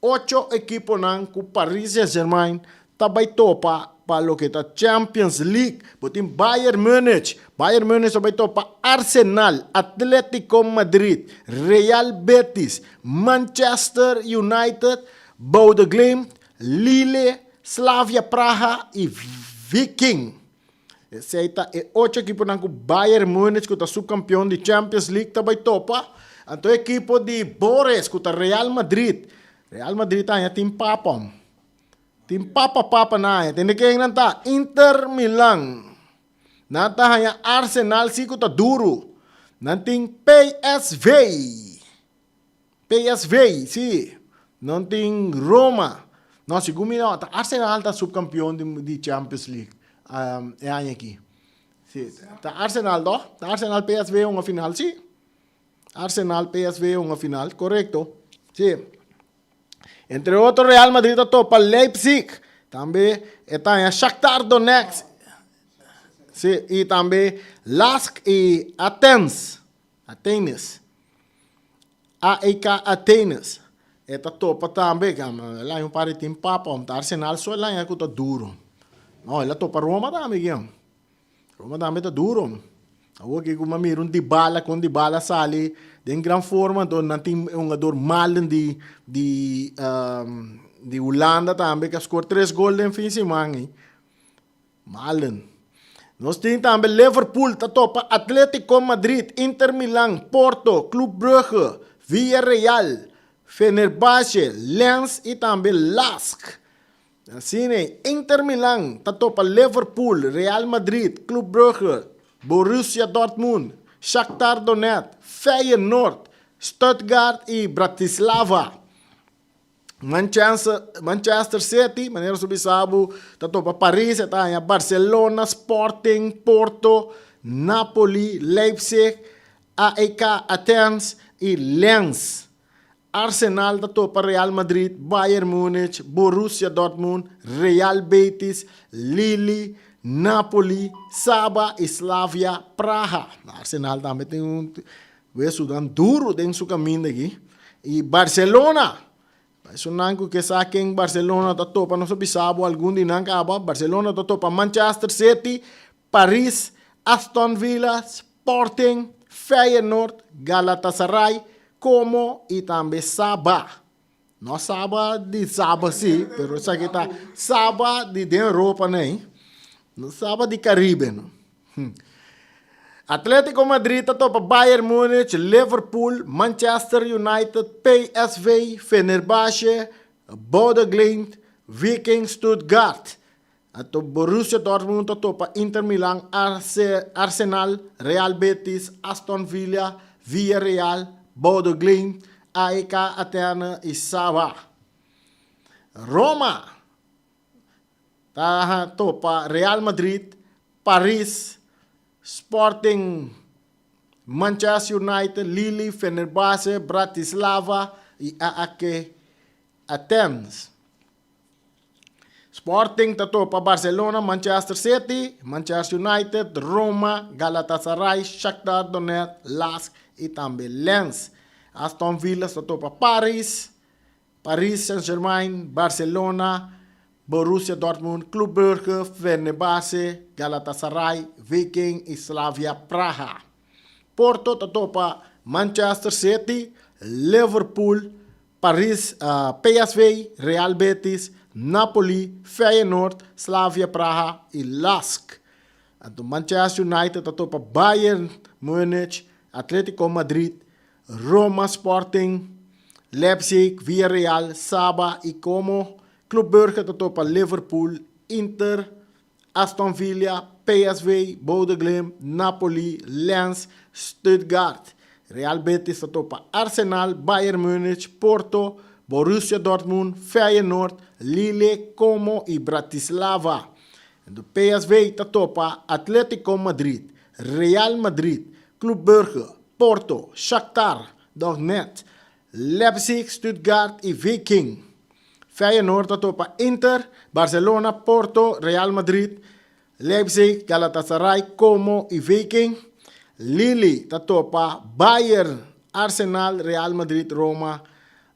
ocho ekiponan ku Paris Saint-Germain ta bai topa pa loke ta Champions League. Bo tin Bayern Munich, Bayern Munich ta bai topa Arsenal, Atletico Madrid, Real Betis, Manchester United, Bodø Glimt, Lille, Slavia Praha y Viking. Esei ta e ocho ekiponan ku Bayern Munich ku ta subkampion di Champions League ta bai topa. Anto e ekipo di Boris ku ta Real Madrid. Real Madrid ta haña tin papam. Tin papa papa nan haña. Tende ken nan ta? Inter Milan. Nan ta haña Arsenal si ku ta duru. Nan tin PSV. PSV, si. Nan tin Roma. No, segun mi no, ta Arsenal ta subkampion di di Champions League e aña aki. Si, ta Arsenal toh? Ta Arsenal PSV hunga final, si. Arsenal PSV hunga final, korekto. Si. Entre otro Real Madrid a topa Leipzig, tambe e ta haña Shakhtar Donetsk, si, i tambe Lask i Athens, Atenes, AEK Atenes. E ta topa tambe, el a haña un par di tim papa, ta Arsenal so el a haña ku ta duro. No, el a topa Roma tambe, kion. Roma tambe ta duro. Awor aki ku mi a mira un Dybala kon Dybala sali den gran forma anto nan tin e hungador Malen di di di Hulanda tambe ku a skor tres gol den fin siman ei. Malen. Nos tin tambe Liverpool ta topa Atletico Madrid, Inter Milan, Porto, Club Brugge, Villarreal, Fenerbahce, Lens i tambe Lask. Asina e Inter Milan ta topa Liverpool, Real Madrid, Club Brugge, Borussia Dortmund, Shakhtar Donetsk, Feyenoord, Stuttgart y Bratislava. Manchester City, manera su bisa bo, ta topa Paris, e ta haña Barcelona, Sporting, Porto, Napoli, Leipzig, AEK Athens y Lens. Arsenal ta topa Real Madrid, Bayern Munich, Borussia Dortmund, Real Betis, Lille, Napoli, Saba i Slavia Praha. Arsenal tambe tin un wesunan duru den su kaminda aki. I Barcelona, esunnan ku ke sa ken Barcelona ta topa, nos a bisa bo algun di nan kaba. Barcelona ta topa Manchester City, Paris, Aston Villa, Sporting, Feyenoord, Galatasaray, Como i tambe Saba. No Saba di Saba sí, pero esaki ta Saba di den Europa nei. No Saba di Caribe no. Atletico Madrid ta topa Bayern Munich, Liverpool, Manchester United, PSV, Fenerbahce, Bodø Glimt, Viking Stuttgart. Anto Borussia Dortmund ta topa Inter Milan, Arsenal, Real Betis, Aston Villa, Villarreal, Bodø Glimt, AEK Athene i Saba. Roma ta topa Real Madrid, Paris, Sporting, Manchester United, Lille, Fenerbahce, Bratislava i AAK Athens. Sporting ta topa Barcelona, Manchester City, Manchester United, Roma, Galatasaray, Shakhtar Donetsk, Lask y tambe Lens. Aston Villa ta topa Paris, Paris Saint-Germain, Barcelona, Borussia Dortmund, Club Brugge, Fenerbahce, Galatasaray, Viking y Slavia Praha. Porto ta topa Manchester City, Liverpool, Paris, PSV, Real Betis, Napoli, Feyenoord, Slavia Praha y Lask. Anto Manchester United ta topa Bayern Munich, Atletico Madrid, Roma Sporting, Leipzig, Villarreal, Saba y Como. Club Brugge ta topa Liverpool, Inter, Aston Villa, PSV, Bodø Glimt, Napoli, Lens, Stuttgart. Real Betis ta topa Arsenal, Bayern Munich, Porto, Borussia Dortmund, Feyenoord, Lille, Como y Bratislava. Ento PSV ta topa Atletico Madrid, Real Madrid, Club Brugge, Porto, Shakhtar Donetsk, Leipzig, Stuttgart y Viking. Feyenoord ta topa Inter, Barcelona, Porto, Real Madrid, Leipzig, Galatasaray, Como y Viking. Lille ta topa Bayern, Arsenal, Real Madrid, Roma,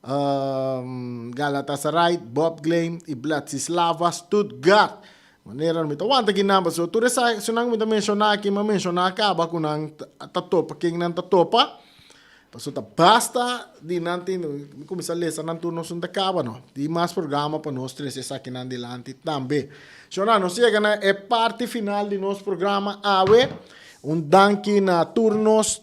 Galatasaray, Bob Glimt y Bratislava, Stuttgart. Manera mi ta wanta ki nan pasobra tur esakinan ku mi ta menshoná aki mi a menshoná kaba ku nan ta topa ken nan ta topa. Pasobra ta basta di nan tin mi kuminsá lesa nan tur nos no ta kaba no. Tin mas programa pa nos trese esakinan dilanti tambe. Shona nos yega na e parti final di nos programa awe. Un danki na tur nos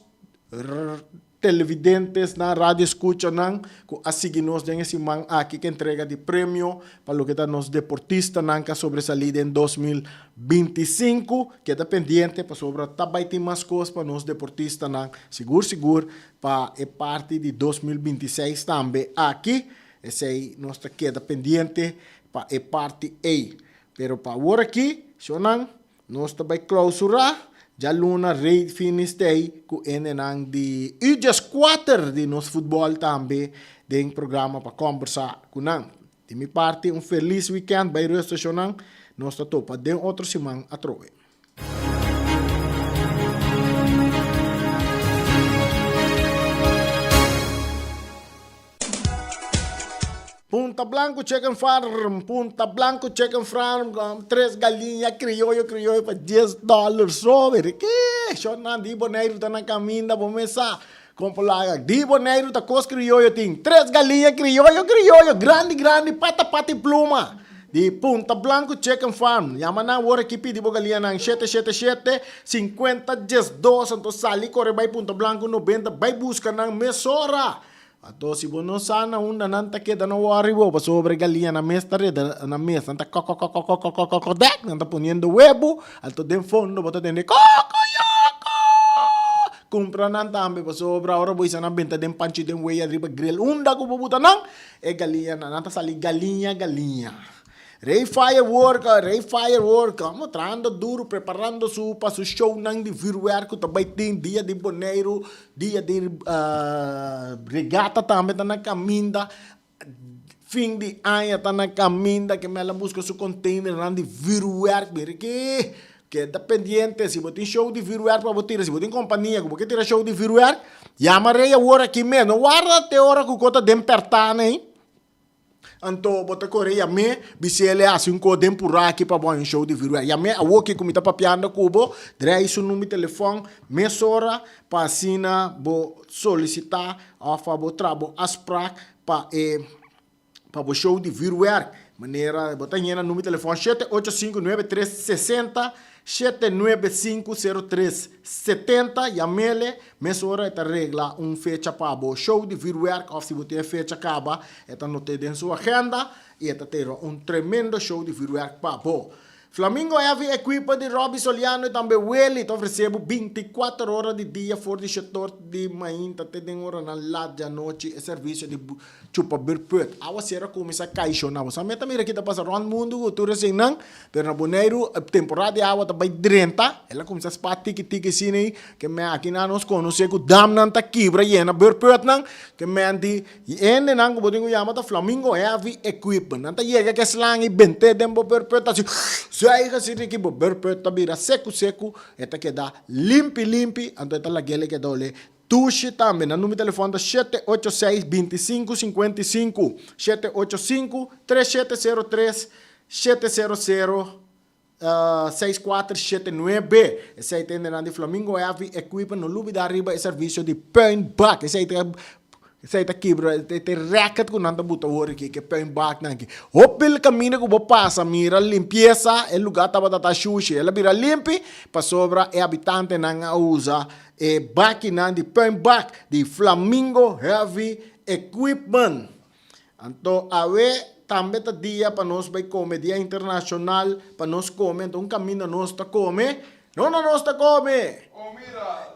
Televidentesnan, radioescuchanan cu a sigui nos den e siman aki cu entrega di premio pa loke ta nos deportistanan cu a sobresali den 2025. Keda pendiente pasobra ta bay tin mas cos pa nos deportistanan, sigur sigur pa e parti di 2026 tambe aki. Esey nos ta keda pendiente pa e parti ey. Pero pa awor aki, shownan, Nos ta bai clausura djaluna Rey Finis tei cu hendenan di Ujas 4 di nos futbol tambe den programa pa combersa cu nan. Di mi parti un feliz weekend bai rusta shonan nos ta topa den otro siman atrobe. Punta Blanco Chicken Farm, Punta Blanco Chicken Farm, tres galiña crioyo crioyo pa dies dollar so, mira ke shornan di Boneiru ta na caminda bo mes sa con por laga di Boneiru ta cos crioyo tin tres galiña crioyo crioyo grandi grandi pata pata y pluma di Punta Blanco Chicken Farm yama nan awor aki pidi bo galiñanan shete shete shete 50 diesdos anto sali core bay Punta Blanco 90 bay busca nan mesora. Anto si bo no sa na unda nan ta keda no worry bo pasobra e galiña nan mes ta reda nan mes nan ta kòkòkòkòkòkòkòkòdèk nan ta poniendo webu anto den fondo bo ta tende kòkòyòkò kumpra nan tambe pasobra ora bo hisa nan benta den panchi den wea riba grill unda ku bo buta nan e galiña nan ta sali galiña galiña. Rey Firework, Rey Firework, amo trahando duro, preparando su pa su shownan di vuurwerk ku ta bai tin dia di Boneiru, dia di regata tambe ta na kaminda, fin di aña ta na kaminda ke mel a buska su containernan di vuurwerk, mira ki keda pendiente si bo tin show di vuurwerk pa bo tira, si bo tin kompania ku bo ke tira show di vuurwerk, yama Rey awor aki mes, no warda te ora ku ko ta den pèrtá nei. Anto bo ta kore yam'é, bis'é el e hasi un kos den purá aki pa bo haña un show di vuurwerk. Yam'é awoki ku mi ta papiando ku bo, drei su number di telefòn mesora pa asina bo solisitá òf pa bo traha bo afsprak pa e pa bo show di vuurwerk. Manera bo ta yena number di telefòn shete ocho sinku nuebe tres sesenta shete nuebe sinku sero tres setenta, yam'é Mesora e ta regla un fecha pa bo show di vuurwerk of si bo tin e fecha caba e ta not'é den su agenda y e ta tera un tremendo show di vuurwerk pa bo. Flamingo Heavy Equipo di Robby Soliano y tambe Willy ta ofrece bo binticuater ora di dia for di shetor di mainta te den oranan lat di anochi e servicio di chupa beerput. Awa sera cuminsa cay shona. Bo sa meta mira ki ta pasa rond mundo cu tur esennan, pero na Boneiru temporada di awa ta bay drenta, el a cuminsa spa tiki tiki asina ey, ke men aki nan nos conoce cu damnan ta kibra yena beerputnan, ke men di hendenan cu bo tin cu yama ta Flamingo Heavy Equipment. Nan ta yega ke slang y bente den bo beerput asi zuig asi riki bo beerput ta bira secu secu, e ta keda limpi limpi, anto e ta lag'el e keda ole Dushi tambe. Nan number di telefòn ta shete ocho seis binti sinku sinkuenta i sinku, shete ocho sinku, tres shete sero tres, shete sero sero, seis kuater shete nuebe. Esei ta hendenan di Flamingo Heavy Equipment. No lubida riba e servisio di puinbak. Esei ta esei ta kibra e ta e rèkert ku nan ta buta awor aki, ku e puinbaknan aki. Hopi kaminda ku bo pasa mira limpiesa, e lugá tabata ta shushi. El a bira limpi pasobra e habitantenan a usa E bakinan di puinbak di Flamingo Heavy Equipment. Anto awe tambe ta dia pa nos bai kome, dia internashonal pa nos kome. Anto un kaminda nos ta kome, nunda nos ta kome?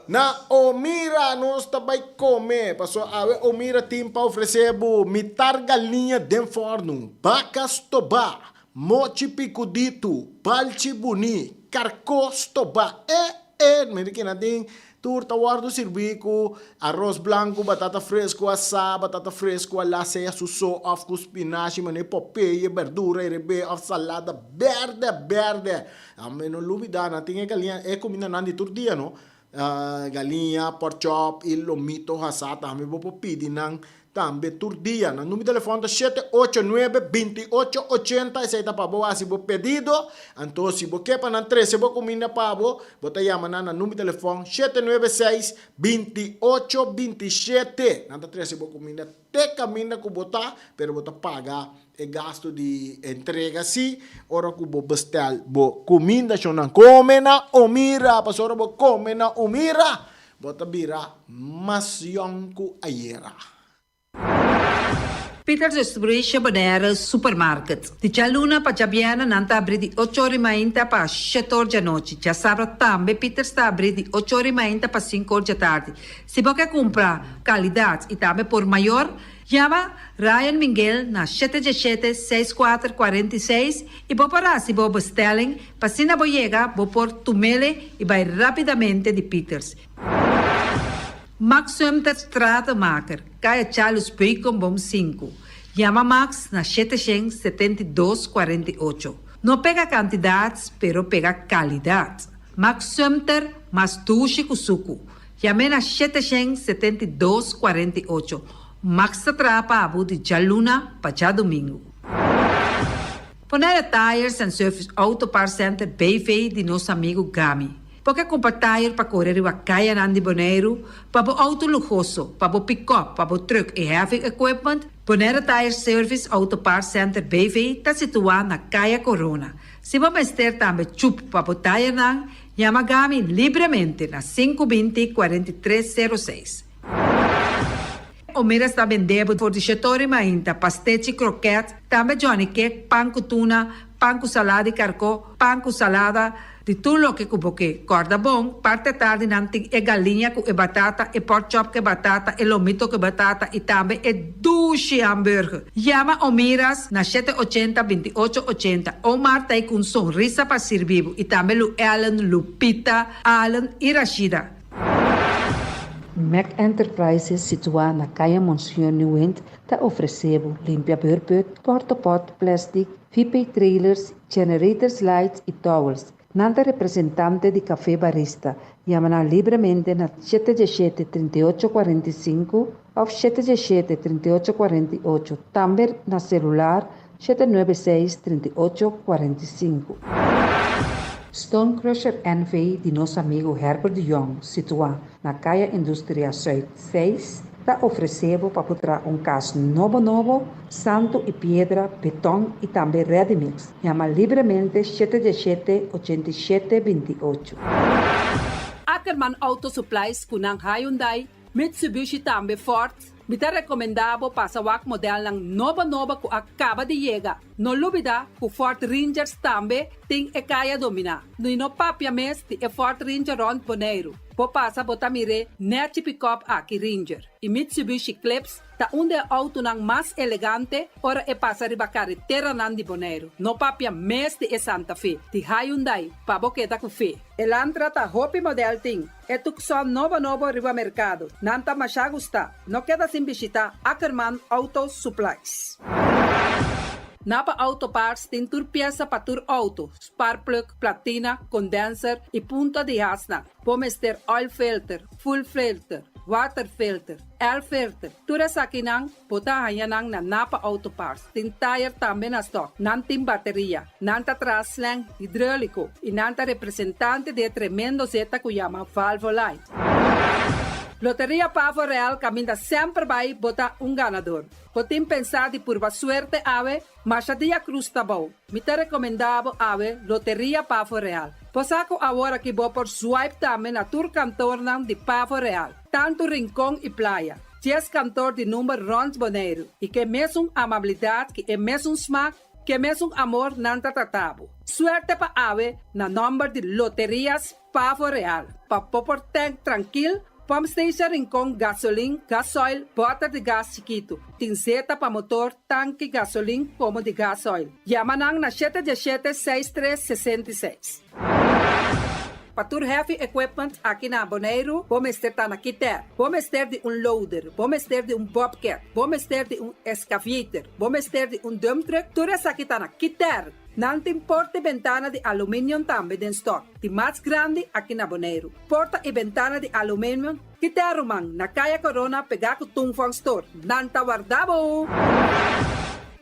Na Omira nos ta bai kome, pasobra awe Omira tin pa ofresé bo mitar galiña den fòrnu, baka stobá, mochi pikuditu, balchi buní, karkó stobá, e. E mira kina tin tur ta wòrdu sirbí ku aros blanku, batata fresku asá, batata fresku alá sea su so òf ku spinashi manera popeye, berdura erebé òf salada bèrdè bèrdè. Ame no lubidá nan tin e galiña e kumindanan di tur dia no, galiña, pòrchòp i lomito hasá tambe bo por pidi nan Tambe tur dia. Nan number di telefòn ta shete ocho nuebe binti ocho ochenta, esei ta pa bo hasi bo pedido. Anto si bo ke pa nan trese bo kuminda pa bo, bo ta yama nan na number di telefòn shete nuebe seis binti ocho binti shete. Nan ta trese bo kuminda te kaminda ku bo ta, pero bo ta paga e gastu di entrega si ora ku bo bestèl bo kuminda. Shonnan kome na Omira, pasobra bo kome na Omira. Bo ta bira mas yòn ku ayera. Peters Distribution Bonaire Supermarket. Di djaluna pa djabièrnè nan ta abrí di ocho or i mainta pa shete or djanochi. Djasabra tambe Peters ta abrí di ocho or i mainta pa sinku or djatardi. Si bo ke kumpra kalidat i tambe por mayor, Yama Ryan Minguel na shete djeshete seis kuater kuarenta i seis i bo por hasi bo bestelling pa asina bo yega bo por tumele i bai rapidamente di Pieters. Max Sumter Stratenmaker, Kaya Charles Beukenboom sinku. Yama Max na shete shen 72 48. No pega kantidat pero pega kalidat. Max Sumter mas dushi ku suku. Yam'é na 772 48. Max ta traha pa abo di djaluna pa djadumingu. Bonaire Tires and Service Auto Parts Center BV di nos amigu Gami. Bo ke kumpra tire pa kore riba kayanan di Boneiru, pa bo outo luhoso, pa bo pikòp, pa bo trùk i heavy equipment? Bonaire Tire Service Auto Parts Center BV ta situá na Kaya Corona. Si bo mester tambe chup pa bo tayernan, yama Gami libremente na sinku binti 43 sero seis. Omira sta bende bo for di shetori mainta, pastechi, kroket, tambe johnny cake, pan ku tuna, pan ku salada di karkó, pan ku salada. Di tur loke ku bo ke. Kòrda bon, parti atardi nan tin e galiña ku e batata, e porkchop ku e batata, e lomito ku e batata i tambe e dushi hamburger. Yama Omiras na shete ochenta, binti ocho ochenta. Omar ta ei ku un sonrisa pa sirbi bo i tambe Lu Ellen, Lupita, Allen i Rashida. Mac Enterprises situá na Kaya Monseñor Nieuwind ta ofresé bo limpia beurput, portapot, plastic, VP trailers, generators lights i towels. Nan ta representante di Café Barista. Yama nan libremente na 717 3845 òf 717 3848. Tambe na selular 796 3845. Stone Crusher NV di nos amigu Herbert de Jong, situá na Kaya Industria Zuid 6, ta ofresé bo pa traha un kas nobo nobo, santu i piedra, beton i tambe ready mix. Yama libremente 717 87 28. Ackerman Auto Supplies ku nan Hyundai, Mitsubishi tambe Ford. Mi ta rekomendá bo pasa wak modelnan nobo nobo ku a kaba di yega. No lubidá ku Ford Rangers tambe tin e kaya dominá. I no papia mes di e Ford Ranger rònt Boneiru. Bo pasa bo ta mir'é nèchi pick-up aki Ranger. I Mitsubishi Eclipse ta un di e outonan mas elegante ora e pasa riba kareteranan di Boneiru. No papia mes di e Santa Fe, di Hyundai, pa bo keda ku fe. Elantra ta hopi model tin. E Tucson nobo nobo riba merkado. Nan ta masha gusta. No keda sin bishitá Ackerman Auto Supplies. Napa Auto Parts tin tur piesa pa tur outo, spark plug, platina, condenser i punta di hasnan. Bo mester oil filter, fuel filter, water filter, air filter. Tur esakinan bo ta haña nan na Napa Auto Parts. Tin tire tambe na stock. Nan tin bateria. Nan ta traha slang hidráuliko i nan ta representante di e tremendo zeta ku yama Valvoline. Loteria Pavo Real kaminda semper bai bo ta un ganadó. Bo tin pensá di purba suerte awe, masha dia krus ta bou. Mi ta rekomendá bo awe Loteria Pavo Real. Bo sa ku awor aki bo por swipe tambe na tur kantornan di Pavo Real, tantu Rincon i Playa. 10 kantor di number rònt Boneiru i ku e mesun amabilidat, ku e mesun smak, ku e mesun amor nan ta trata bo. Suerte pa awe na nòmber di Loterias Pavo Real. Pa bo por tank trankil, Pump Station Rincon, gasolin, gasoil, bòter di gas chikitu. Tin zeta pa motor, tanki, gasolin, komo di gasoil. Yama nan na 717 6366. Pa tur heavy equipment aki na Boneiru, bo mester ta na Kiter. Bo mester di un loader, bo mester di un bobcat, bo mester di un excavator, bo mester di un dump truck, tur esaki ta na Kiter. Nan tin porta i bentana di aluminium tambe den stock. Di mas grandi aki na Boneiru. Porta i bentana di aluminium, Kiter ruman, na Kaya Corona pegá ku Tung Store. Nan ta warda bo!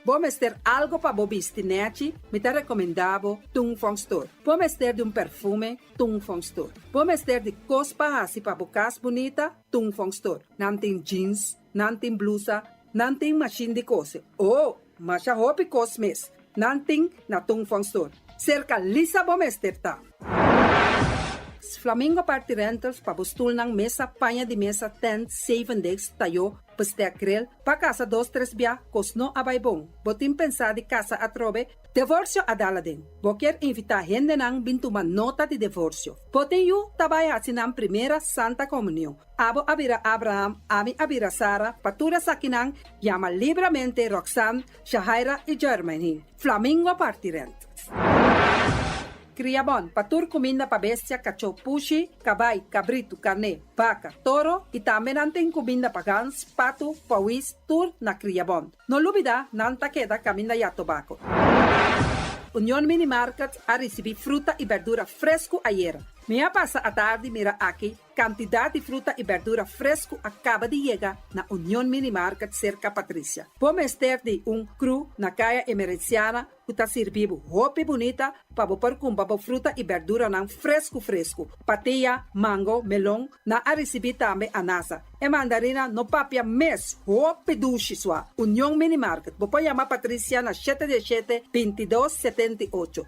Bo mester algu pa bo bisti nèchi, mi ta rekomendá bo Tung Fong Store. Bo mester di un perfume, Tung Fong Store. Bo mester di kos pa hasi pa bo kas bunita, Tung Fong Store. Nan tin jeans, nan tin blusa, nan tin machine di kose. Oh, masha hopi kos mes. Nan tin na Tung Fong Store. Serka Lisa bo mester ta. Flamingo Party Rentals pa bo stulnan mesa, paña di mesa, tent, seven days, tayó, bestek grill, pa kasa dos tres bia, kos no a bai bon. Bo tin pensá di kasa atrobe, divorsio a dal aden. Bo ke invitá hendenan bin tuma nota di divorsio. Bo tin yu ta bai hasi nan primera Santa Komunion. Abo a bira Abraham, ami a bira Sara, pa tur esakinan, yama libremente Roxanne, Shahaira i Jermaine. Flamingo Party Rent. Kriabon, pa tur kuminda pa bestia, kachó, pushi, kabai, kabritu, karné, baka, toro i tambe nan tin kuminda pa gans, patu, pòwis, tur na Kriabon. No lubidá, nan ta keda kaminda ya tobako. Union Mini Market a risibí fruta i berdura fresku ayera. Mi a pasa atardi mira aki kantidat di fruta i berdura fresku a kaba di yega na Union Mini Market serka Patricia. Bo mester di un crew na Kaya Emerenciana ku ta sirbi bo hopi bunita pa bo por kumpra bo fruta i berduranan fresku fresku. Patia, mango, melon, nan a risibí tambe anasa. E mandarina no papia mes, hopi dushi sua. Union Mini Market, bo por yama Patricia na 717 22 78.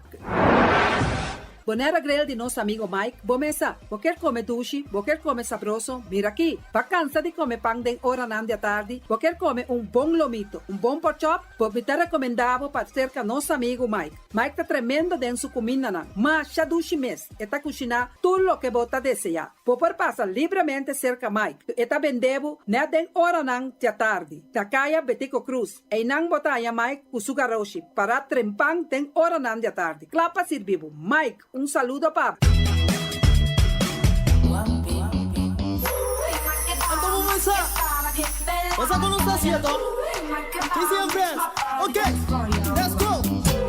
Bonaire Grill di nos amigo Mike, bo mesa. Bo kier come dushi, bo kier come sabroso, mira aki. Bo a cansa di come pan den oranan di atardi, bo kier come un bon lomito, un bon porkchop, bo mi ta recomenda bo pa cerca nos amigo Mike. Mike ta tremendo den su cumindanan, masha dushi mes, e ta cushina tur loke bo ta desea. Bo por pasa libremente cerca Mike, e ta bende bo net den oranan di atardi, na Caya Betico Croes. Einan bo ta haña Mike ku su garoshi pará trempan den oranan di atardi, kla pa sirbi bo. Mike, un saludo pa bo. Anto bo mesa Pasa con nos acierto Casey and friends Ok Let's go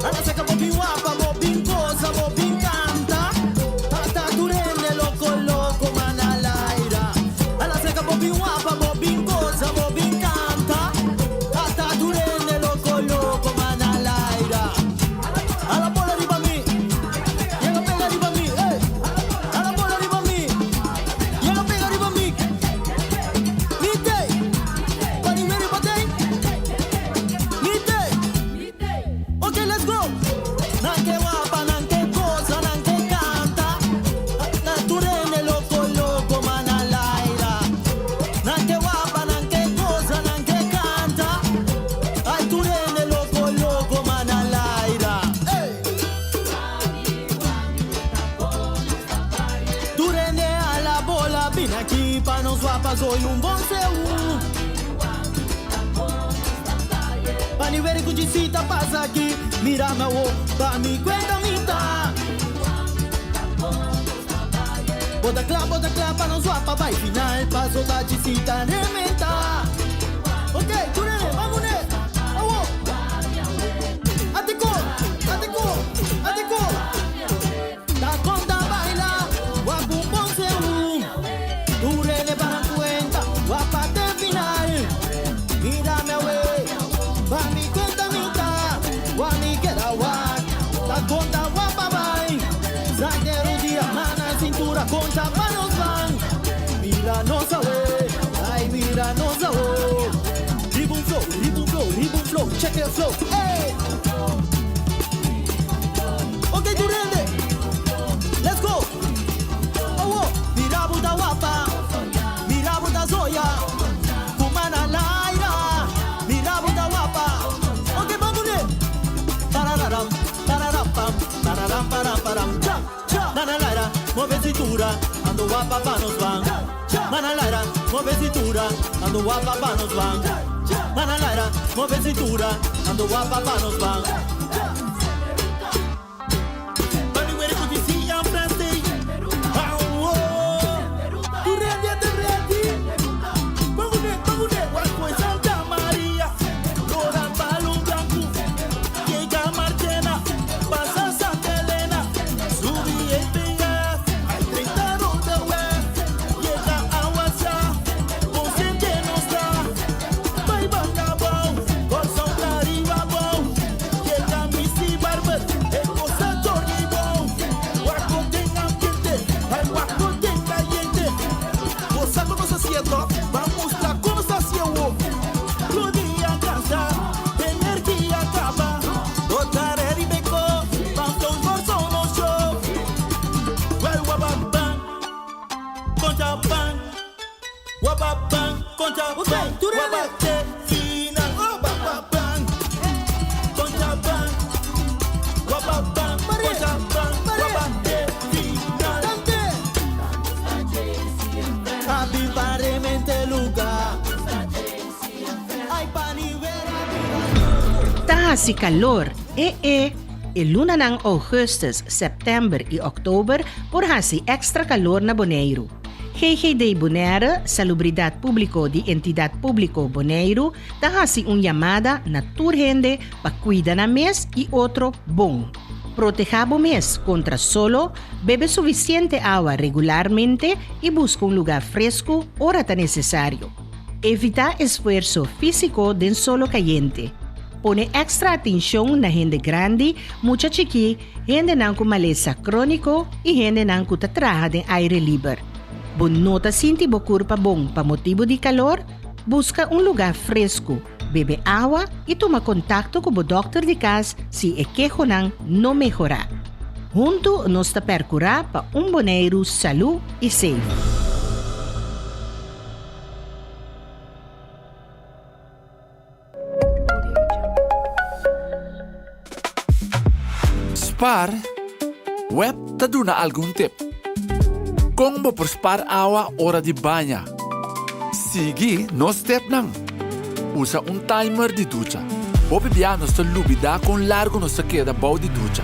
Ala saca bo bin wapa bo bin goza bo bin canta Ata tur hende loco loco man al aira Ala saca bo bin wapa bo bin goza bo bin canta Ata tur hende loco loco man al aira Ala bola riba mi Yega pega riba mi ey Ala bola riba mi Yega pega riba mi Mi tey Pa di weri pa tey Mi tey Ok let's go Nan ke wapa nan ke goza nan ke canta Na tur hende loco loco man al aira Nan ke wapa nan ke goza nan ke canta Ay tur hende loco loco man al aira Ey Tur hende a la bola bini aki pa nos wapa zoy un bon seu Pa ni weri ku chisita pasa aki mira mi awo pa mi cuenta mi ta Bo ta kla bo ta kla pa nos wapa bai final paso ta chisita rementa Ok tur hende ban kune awo Atiko atiko atiko Ta konta baila wak un bon seu Tur hende para cuenta wak pa te final Mira mi awe pa mi cuenta mi ta Wak mi keda wak ta konta wak pa bai Saque rodia mana cintura concha pa nos ban Mira nos awe ay mira nos awo Riba un flow riba un flow riba un flow check el flow ey Ok tur hende let's go Awo mira bo ta wapa mira bo ta zoya Ku mana laira mira bo ta wapa Ok ban kune Parararam pararam pam pararam param param cha cha Mana laira move cintura ando wapa pa nos ban Mana laira move cintura ando wapa pa nos ban Mana laira move cintura ando wapa pa nos ban Mami weri ku disi and friends dey Awo Tu ready te ready Bangune bangune Wak Santa Maria Lora Palo Blanco Llega Marchena Pasa Santa Elena Subi EPS Al 30 Rodeweg Yega Awasa Consciente nos ta Bai Bacabao Corsou Cariba bou Yega Missy Barber E cosa Johnny bou Waco den ambiente Ay waco den caliente Goza con nos acierto Ban mustra con nos hacia wo Tur dia cansa Energia caba Bo ta ready beko Pa flow Corsou nos show Well waba ban Concha ban Waba ban Concha ban Waba te final Waba ban Concha ban Waba ban Concha ban Waba te final Happy pa remente lugar Ay pa ni vera Ta hasi kalor, e e E lunanan ougùstùs, sèptèmber i òktober por hasi èkstra kalor na Boneiru. GGD Bonaire, Salubridat Públiko di Entidat Públiko Boneiru, ta hasi un yamada na tur hende pa kuida nan mes i otro bon. Protehá bo mes kontra solo, bebe sufisiente awa regularmente i buska un lugá fresku ora ta nesesario. Evitá esfuerso físiko den solo kayente. Pone èkstra atenshon na hende grandi, mucha chikí, hendenan ku malesa króniko i hendenan ku ta traha den aire liber. Bo no ta sinti bo kurpa bon pa motibu di kalor? Buska un lugá fresku, bebe awa i tuma kontakto ku bo dòkter di kas si e kehonan no mehorá. Huntu nos ta perkurá pa un Boneiru salú i safe. Spar, Web ta duna algun tip. Kon bo por spar awa ora di baña? Sigui nos tepnan. Usa un timer di ducha. Hopi bia nos ta lubidá kon largu nos ta keda bou di ducha.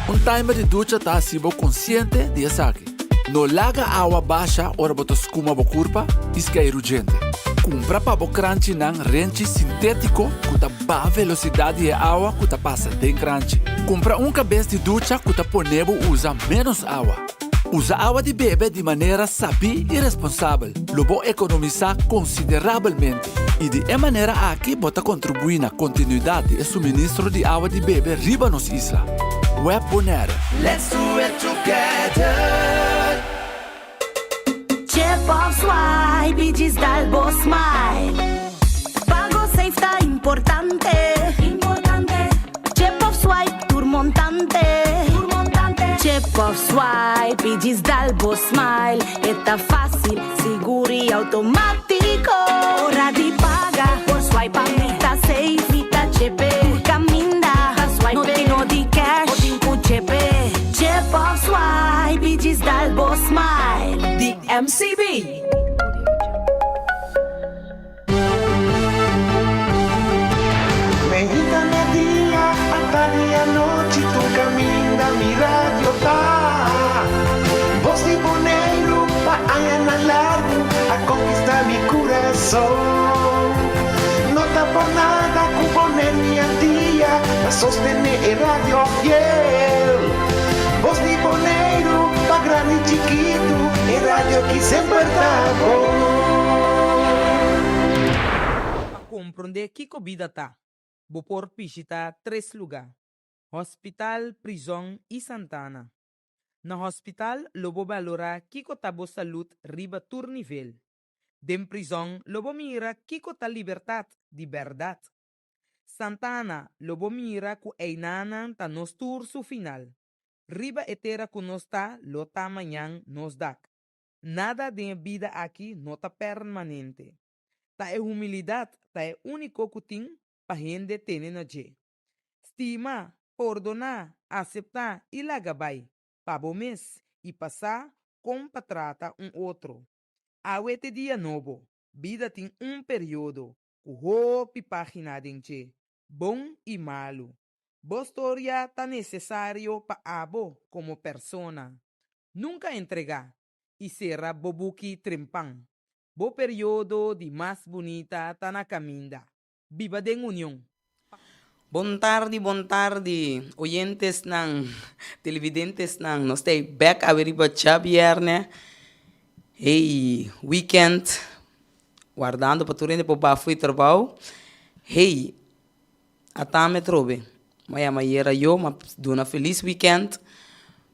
Un timer di ducha ta hasi bo konsiente di esaki. No laga awa basha ora bo ta skuma bo kurpa i skeiru djente. Kumpra pa bo kranchinan renchi sintétiko ku ta baha velosidat di e awa ku ta pasa den kranchi. Kumpra un kabes di ducha ku ta pone bo usa ménos awa. Usa awa di bebe di manera sabí i responsabel. Lo bo ekonomisá konsiderabelmente i di e manera aki bo ta kontribuí na kontinuidat di e suministro di awa di bebe riba nos isla. Web Bonaire. Let's do it together! Chip of swipe i djis dal bo smile. Pago safe ta importante. Importante. Chip of swipe tur montante. Tur montante. Chip of swipe i djis dal bo smile. E ta fácil, sigur i automátiko. Ora di paga por swipe mi ta safe, mi ta chepe. Tur kaminda ta swipe. No tin no di cash, bo tin ku chepe. Chip of swipe i djis dal bo smile. Di MCB. Meinta merdia, atardi anochi tur caminda mi radio ta. Bos di Boneiru pa añanan largu a conquista mi curason. No ta por nada cu Boneiru i Antia ta sostene e radio fiel. Bos di Boneiru pa grandi i chikitu e radio ki semper ta bon. Pa komprondé kiko bida ta, bo por bishitá tres lugá, hòspital, prizòn i santana. Na hòspital lo bo balorá kiko ta bo salud riba tur nivel. Den prizòn lo bo mira kiko ta libertat di bèrdat. Santana lo bo mira ku einanan ta nos tur su final. Riba e tera ku nos ta lo ta mañan nos dak. Nada den e bida aki no ta permanente. Ta e humilidat ta e úniko ku tin pa hende tene na dje. Stima, pordoná, aseptá i laga bai, pa bo mes i pa sa kon pa trata un otro. Awe t'e dia nobo, bida tin un periodo ku hopi página den dje, bon i malu. Bo storia ta nesesario pa abo komo persona. Nunka entregá i sera bo buki trempan. Bo periodo di mas bunita ta na kaminda. Biba den union. Bon tardi bon tardi oyentesnan, televidentesnan nos ta bek awe riba djabierne hey weekend wardando pa tur hende por ba fo'i trabou hey Ata mi atrobe. Mi a yama ayera yo, mi a duna felis weekend.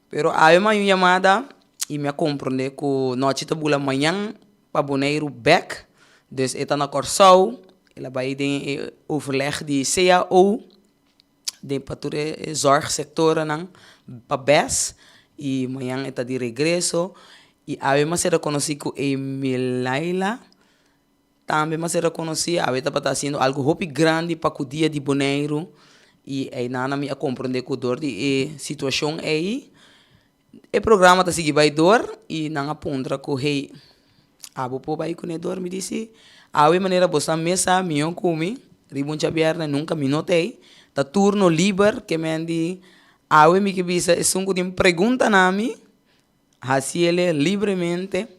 Pero awe mi a haña un yamada i mi a komprondé ku nochi ta bula mañan pa Boneiru bèk. Dus e ta na Kòrsou, el a bai den e overleg di CAO den pa tur e zorgsectorennan pa bes i mañan e ta di regreso. I awe mi a sera konosí ku Emilaila. Tambe mas e rekonosí awe tabata hasiendo algu hopi grandi pa ku dia di Boneiru i einan mi a komprondé ku dor di e situashon ei e programa ta sigui bai dor i nan a puntra ku hey abo por bai kuné dor? Mi di si awe manera bo sa mes sa mihó ku mi riba un djabièrnè nunka mi no ta ei ta turno liber ke men di awe mi ke bisa esun ku tin pregunta na mi hasiele libremente.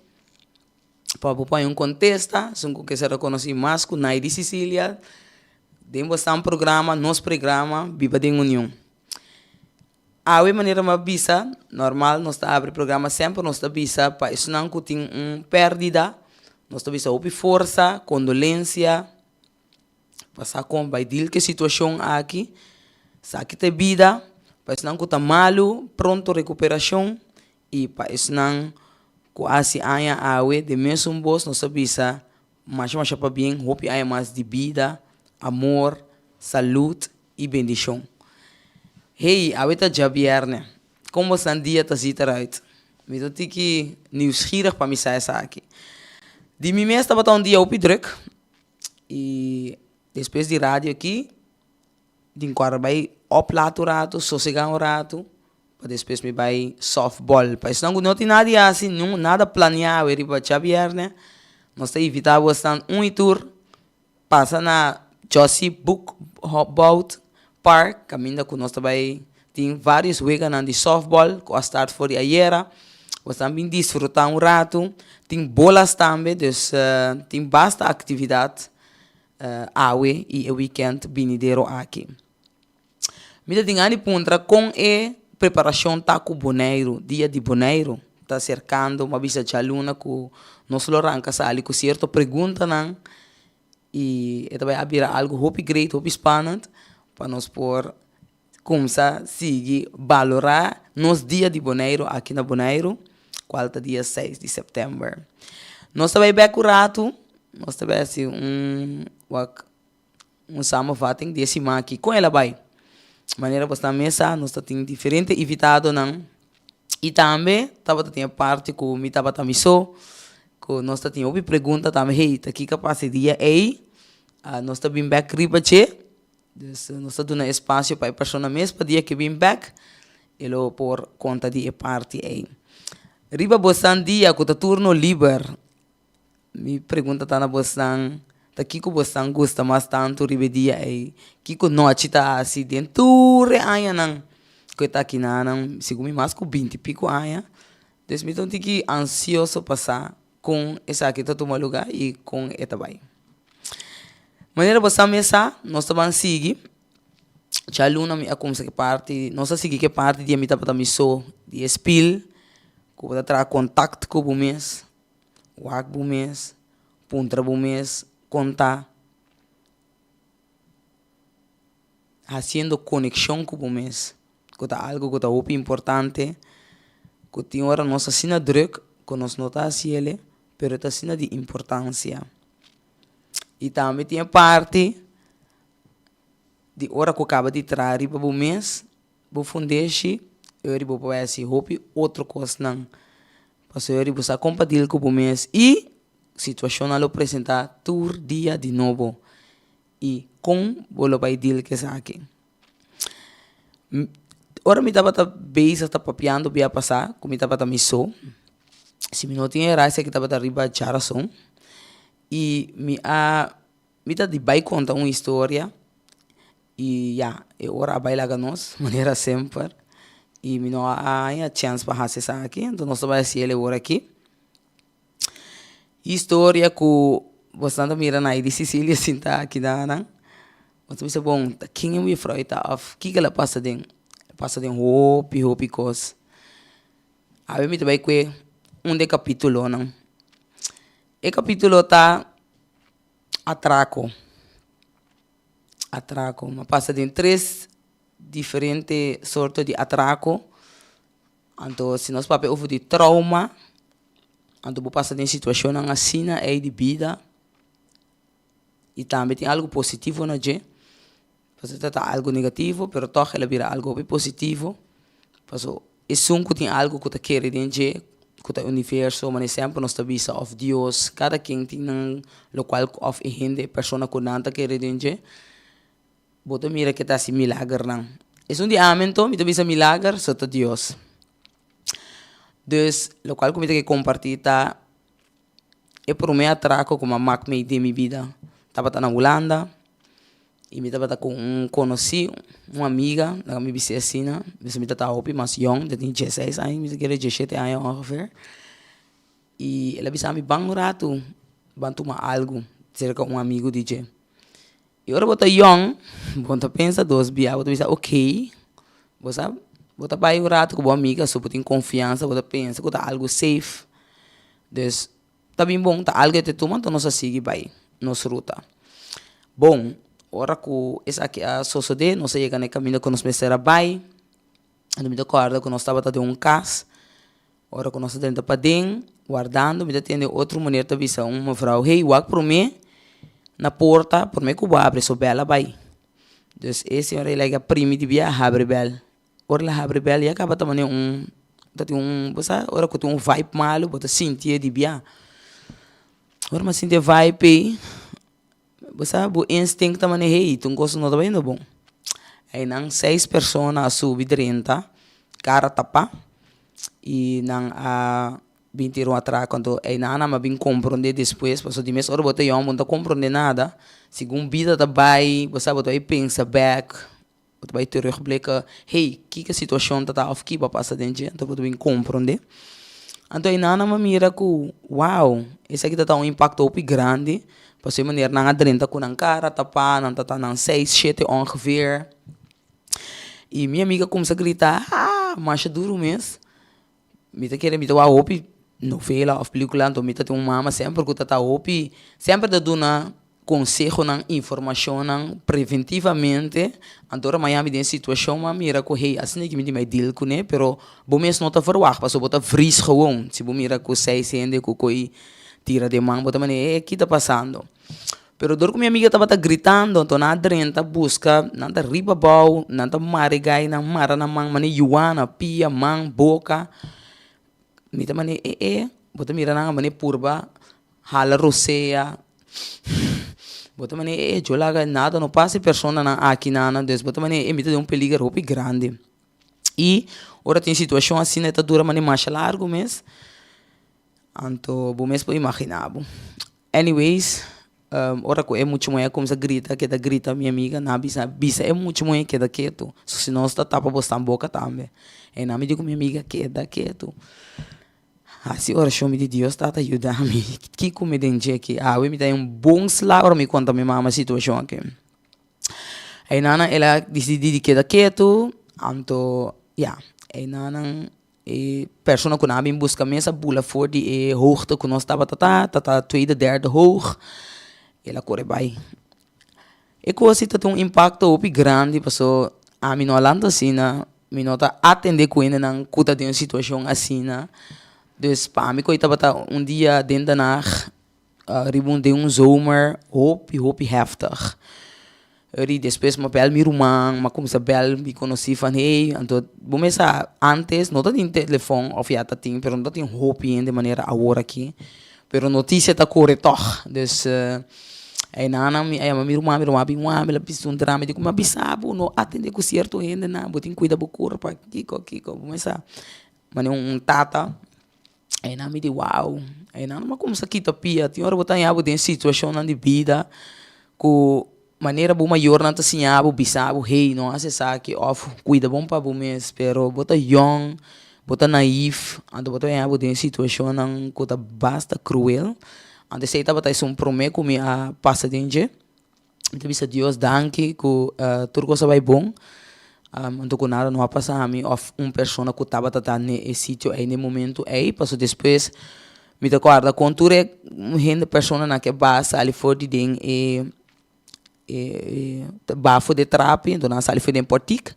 Pa bo pone un kontesta, esun ku ke ser rekonosí mas ku Naidy Cicilia den bo stan programa, nos programa Biba den Union. Awe manera mi a bisa, normal nos ta abri programa semper nos ta bisa pa esunnan ku tin un pèrdida, nos ta bisa hopi forsa, kondolensia, pa sa kon bai dil ku e situashon aki, esaki ta e bida, pa esnan ku ta malu, pronto rekuperashon i pa esnan ku hasi aña awe den mesun bos nos ta bisa masha masha pabien, hopi aña mas di bida, amor, salud i bendishon. Hey, awe ta djabièrnè. Kon bosnan dia ta ziet eruit? Mi ta tiki nieuwsgierig pa mi sa esaki. Di mi mes tabata un dia hopi druk i despues di radio aki tin ku a bai op laat un ratu, sosega un ratu pa despues mi bai softball. Pa esnan ku no tin nada di hasi, nada planea awe riba djabièrnè, nos ta invita bosnan un i tur Pasa na Josie Boekhout Park kaminda ku nos ta bai tin varios weganan di softball ku a start for di ayera. Bo ta bin disfruta un ratu. Tin bolas tambe dus tin basta aktividat awe i e weekend binidero aki. Mi ta tin gana di puntra kon e preparashon ta ku Boneiru, dia di Boneiru ta aserkando, mi a bisa djaluna ku nos lo ranka sali ku sierto preguntanan i e ta bai a bira algu hopi great, hopi spannend pa nos por kumsa sigui balorá nos dia di Boneiru aki na Boneiru kual ta dia seis di sèptèmber. Nos ta bai bèk un ratu, nos ta bai hasi un wak. Un samenvatting di e siman aki. Kon el a bai? Manera bo sta mesa, nos ta tin diferente invitadonan i tambe tabata tin e parti ku mi tabata mi so, ku nos ta tin hopi pregunta tambe, hey, ta kiko a pasa e dia ei? Nos ta bin bèk riba dje, dus nos ta duna espasio pa e persona mes pa dia ke bin bèk e lo por konta di e parti ei. Riba bosan dia ku ta turno liber, Mi pregunta ta na bosnan, ta kiko bosnan gusta mas tantu riba e dia ei? Kiko nochi ta hasi den tur e añanan ku e ta akinanan? Segun mi mas ku binti piko aña. Dus mi ta un tiki ansioso pa sa kon esaki ta tuma luga i kon e ta bai. Manera bosnan mes sa, nos ta ban sigui. Djaluna mi a kumsa ku e parti, nos a sigui ku e parti di mi tabata mi so, di e spil ku bo ta traha kontakt ku bo mes. Wak bo mes, puntra bo mes kon ta hasiendo konekshon ku bo mes, ku ta algu ku ta hopi importante, ku tin ora nos asina drùk ku nos no ta hasi el, pero ta asina di importansia. I tambe tin e parti di ora ku kaba di traha riba bo mes, Bo fundeshi, e ora bo por bai hasi hopi otro kosnan. Pasobra e ora bo sa kon pa deal ku bo mes i situashonnan lo presentá tur dia di nobo. I kon bo lo bai deal ku esaki. Ora mi tabata bezig ta papiando bia pasá ku mi tabata mi so, si mi no tin erá esaki tabata riba djarason i mi a mi ta di bai konta un historia. I ya, e ora a bai laga nos, manera semper, i mi no a haña chèns pa hasi esaki, anto nos ta bai hasi el e ora aki. Historia ku bosnan ta mira na di Cecilia sinta aki na nan, bo ta bisa bon, ta ken e wifrou ei ta òf kiko el a pasa den? El a pasa den hopi hopi kos. Awe mi ta bai kue un di e kapitulonan. E kapitulo ta Atrako. Atrako. Mi a pasa den tres diferente sorto di atrako. Anto si nos papia over di trauma, anto bo pasa den situashonnan asina ei di bida i tambe tin algu positivo na dje. Pasobra ta ta algu negativo, pero tòg el a bira algu hopi positivo. Pasobra esun ku tin algu ku ta kere den dje, ku ta e universo, manera semper nos ta bisa, òf Dios, kada ken tin nan lokual òf e hende, e persona ku nan ta kere den dje, bo ta mira ke ta hasi milagernan. Esun di ami anto, mi ta bisa milager, so ta Dios. Dus, lokual ku mi ta ke kompartí ta e promé atrako ku mi a mak mei den mi bida tabata na Hulanda. I mi tabata ku un konosí, un amiga, laga mi bis'é asina, pasobra mi tabata hopi mas yòn, mi tabatin dieseis aña, mi ta kere diesshete aña ongeveer. I el a bisa mi, ban un ratu, ban tuma algu serka un amigu di dje. I ora bo ta yòn, bo no ta pensa dos bia, bo ta bisa okey, bo sa, bo ta bai un ratu ku bo amiga, so bo tin konfiansa, bo ta pensa ku ta algu safe. Dus. Ta bin bon, ta algu e te tuma, anto nos a sigui bai nos ruta. Bon, ora ku esaki a sosodé, nos a yega na e kaminda ku nos mester a bai. Anto mi ta kòrda ku nos tabata den un kas. Ora ku nos a drenta paden, wardando, mi ta tende otro muner ta bisa un mevrouw, Hey, wak promé na porta, promé ku bo habri, so bèl a bai. Dus e señora ei like a primi di bia a habri bèl. Ora el a habri bel ya kaba ta manera un ta tin un bo sa ora ku tin un vibe malu bo ta sintié di bia. Ora mi a sinti e vibe ei bo sa bo instinct ta manera hey tin un kos no ta bayendo bon. Einan seis persona a subi drenta kara tapá i nan a bin tira un atrako anto einan nan a bin komprondé despues pasobra di mes ora bo ta yòn bo no ta komprondé nada segun bida ta bai bo sa bo ta bai pensa bèk. Bo ta bai terugblikken, hey, kiko situashon ta ta òf ki bo a pasa den dje, anto bo ta bin komprondé. Anto einan nan a mira ku wow, esaki ta ta un impakto hopi grandi, pasobra e manera nan a drenta ku nan kara tapá, nan ta ta nan seis, shete ongeveer. I mi amiga kumsa grita, haa, masha duru mes. Mi ta kere mi ta wak hopi novela of pelicula anto mi ta tin un mama semper ku ta ta hopi semper ta duna konsehonan informashonnan preventivamente anto ora mañana mi den situashon mi a mira ku hey asina ki mi tin bai deal kuné pero bo mes no ta verwagt pasobra bo ta vries gewoon si bo mira ku seis hende ku koi tira den man bo ta manera eh ki ta pasando. Pero dor ku mi amiga tabata gritando, anto nan a drenta buska, nan ta riba abou, nan ta mara e gai, nan mara nan man manera yuana, pia, man, boka. Mi ta manera e e, bo ta mira nan a manera purba hala rosea, bo ta manera e e, yo laga nada no pasa e personanan aki nan, dus bo ta manera e mi ta den un peliger hopi grandi. I ora tin situashon asina e ta dura manera masha largu mes, anto bo mes por imagina bo. Anyways, ora ku e mucha muhé a kuminsá grita, keda grita mi amiga, nan a bisa, bisa e mucha muhé keda ketu, so si nos ta tapa bosnan boka tambe. E nan mi di ku mi amiga, keda ketu. Hasi orashon, mi di, Dios tata yuda mi, kiko mi den dje aki? Awe mi ta den un bon sla ora mi konta mi mama e situashon aki. Einan el a disidí di keda ketu, anto ya, einan E persona ku nan a bin buska mes a bula for di e hoogte ku nos tabata ta, ta ta tweede, derde hoog, el a kore bai. E kos ei ta tin un impakto hopi grandi paso ami no a lanta asina, mi no ta atende ku hendenan ku ta den un situashon asina. Dus pa ami ku ei tabata un dia den Den Haag Riba un den un zomer hopi hopi heftig. Eri despues m'a bel mi ruman, m'a cuminsa bel mi conoci van hey, anto bo mes sa antes no ta tin telefon of ya ta tin pero no ta tin hopi hende manera awor aki, pero noticia ta core tog. Dus eynan mi a yama mi ruman, mi ruman a bin wak mi a bisa un drama, mi di cu mi a bisa bo no atende cu cierto hendenan, bo tin cuida bo curpa, kico kico, bo mes sa manera un tata. Einan mi di wow, einan mi a kumsa kita pia. Tin ora bo ta haña bo den situashonnan di bida ku manera bo mayornan ta siña bo, bisa bo, hey, no hasi esaki òf kuida bon pa bo mes, pero bo ta yòn, bo ta naïf, anto bo ta haña bo den situashonnan ku ta basta kruel. Anto esei tabata esun promé ku mi a pasa den dje. Mi ta bisa Dios danki ku tur kos a bai bon, anto ku nada no a pasa ami òf un persona ku tabata ta n'e e sitio ei n'e momento ei, pasobra despues mi ta kòrda kon tur e hende personanan ke ba sali for di den e e bafo di e trapi, anto nan a sali for den pòrtik,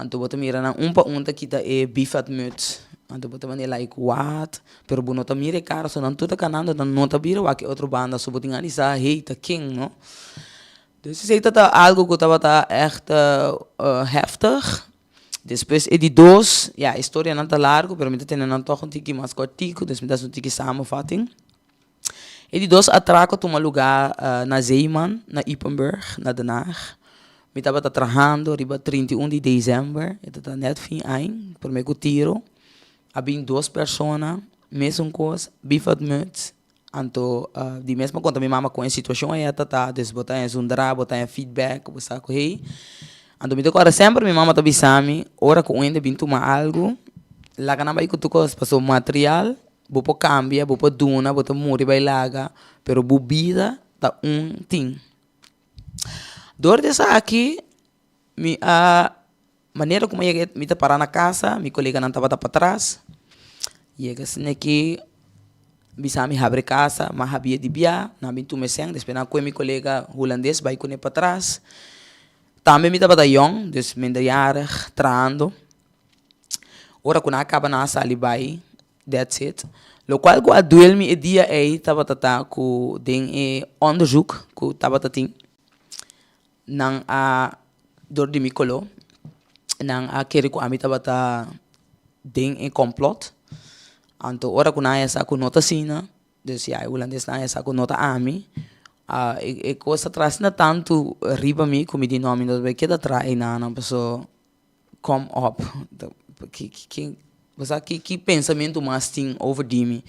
anto bo ta mira nan un pa un ta kita e bifètmuts, anto bo ta manera like what? Pero bo no ta mira e kara, so nan tur ta kanando, nan no ta bira wak e otro banda, so bo tin a sa, hey, ta ken, no? Dus esei ta ta algo ku tabata ègt heftig. Despues e di dos, ya, e storianan ta largu, pero mi ta tene nan tòg un tiki mas kòrtiku, dus mi ta hasi un tiki samenvatting. E di dos atrako a tuma lugá na Zeeman, na Ypenburg, na Den Haag. Mi tabata trahando riba 31 di desèmber, e ta ta nèt fin aña, promé ku tiro. A bin dos persona, mesun kos, bifat muts, anto di mes mi a konta mi mama kon e situashon aya ta ta, dus bo ta haña zundra, bo ta haña feedback, bo sa ku hey. Anto mi ta kòrda semper mi mama ta bisa mi, ora ku un hende bin tuma algu, laga nan bai ku tur kos, pasobra material bo por kambia, bo por duna, bo ta muri bai laga, pero bo bida ta un tin. Dor di esaki mi a Manera ku mi a yega mi ta para na kasa, mi koleganan tabata patras, yega asina ki bisa mi habri kasa, mi a habia di bia, nan bin tuma e sèn, despues nan a kohe mi kolega hulandes bai kuné patras. Tambe mi tabata yòn, dus minderjarig, trahando. Ora ku nan a kaba nan a sali bai, that's it. Lokual ku a duel mi e dia ei tabata ta ku den e onderzoek ku tabata tin, Nan a dor di mi koló. Nan a kere ku ami tabata den e complot. Anto ora ku nan a haya sa ku no ta asina, dus ya e hulandesnan a haya sa ku no ta ami, e kos ta traha asina tantu riba mi ku mi di no, mi no ta bai keda traha einanan paso kom op. Ki ki bo sa ki ki pensamentu mas tin over di mi.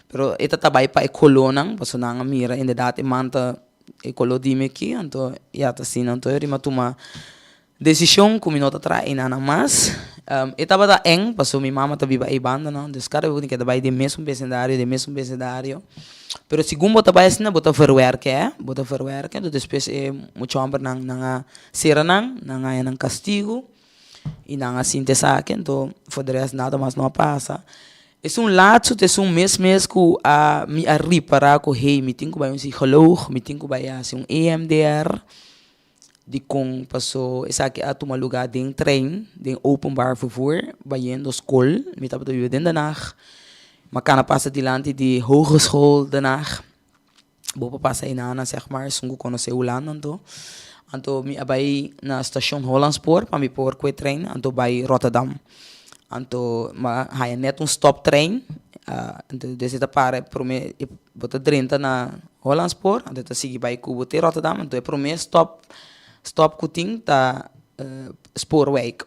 Pero e ta ta bai pa e kolónan pasobra nan a mira inderdat e man ta e koló di mi aki anto ya ta asina. Anto e rima tuma desishon ku mi no ta traha einan mas. E tabata eng pasobra mi mama ta biba ei bandanan dus kada bes bo tin keda bai den mesun besindario den mesun besindario. Pero segun bo ta bai asina bo ta verwerke eh bo ta verwerke anto despues e mucha hòmbernan nan a sera nan, nan a haña nan kastigu i nan a sinti esaki, anto for de rest nada mas no a pasa. Esun latsu ta esun mes mes ku a mi a ripará ku hey mi tin ku bai un psikoloog, mi tin ku bai hasi un EMDR dikon paso esaki a tuma lugá den trein, den openbaar vervoer bayendo skol, mi tabata biba den Den Haag, mi a kana pasa dilanti di hogeschool Den Haag. Bo por pasa einan seg maar esun ku konosé Hulanda anto. Anto mi a bai na stashon Hollandspoor pa mi por kue trein anto bai Rotterdam. Anto mi a haña nèt un stòptrein anto des e ta para e promé bo ta drenta na Hollandspoor anto e ta sigui bai ku bo te Rotterdam anto e promé stòp stòp ku tin ta Spoorwijk.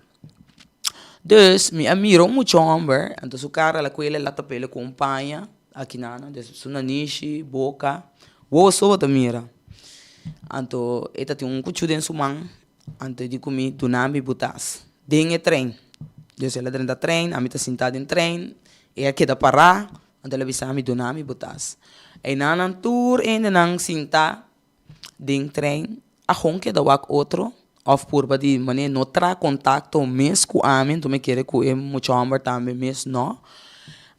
Dus mi a mira un mucha hòmber anto su kara la kuel el a tap'el ku un paña aki nan dus su nanishi, boka, wowo so bo ta mira. Anto e ta tin un kuchu den su man anto e di ku mi duna mi bo tas den e trein. Dus el a drenta trein ami ta sinta den trein e a keda pará anto el a bisa mi duna mi bo tas. Einan nan tur hendenan sinta den trein a hon keda wak otro of purba di manera no traha kontakto mes ku ami anto mi kere ku e mucha homber tambe mes no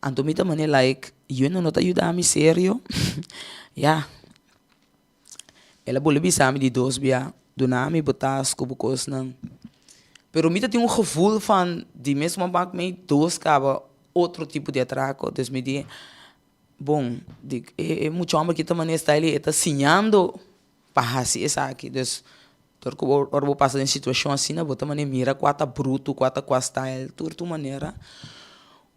anto mi ta manera like yu no ta yuda mi serio ya el a bolbe bisa mi di dos bia duna mi bo tas ku bo kosnan pero mi ta tin un gevoel van di mes momento mi dos kaba otro tipo di atrako dus mi di. Bon, di e mucha homber ki ta manera style e ta siñando pa hasi esaki. Dus, dor ku bo ora bo pasa den situashon asina bo ta manera mira kua ta brutu, kua ta kua style, tur tur manera.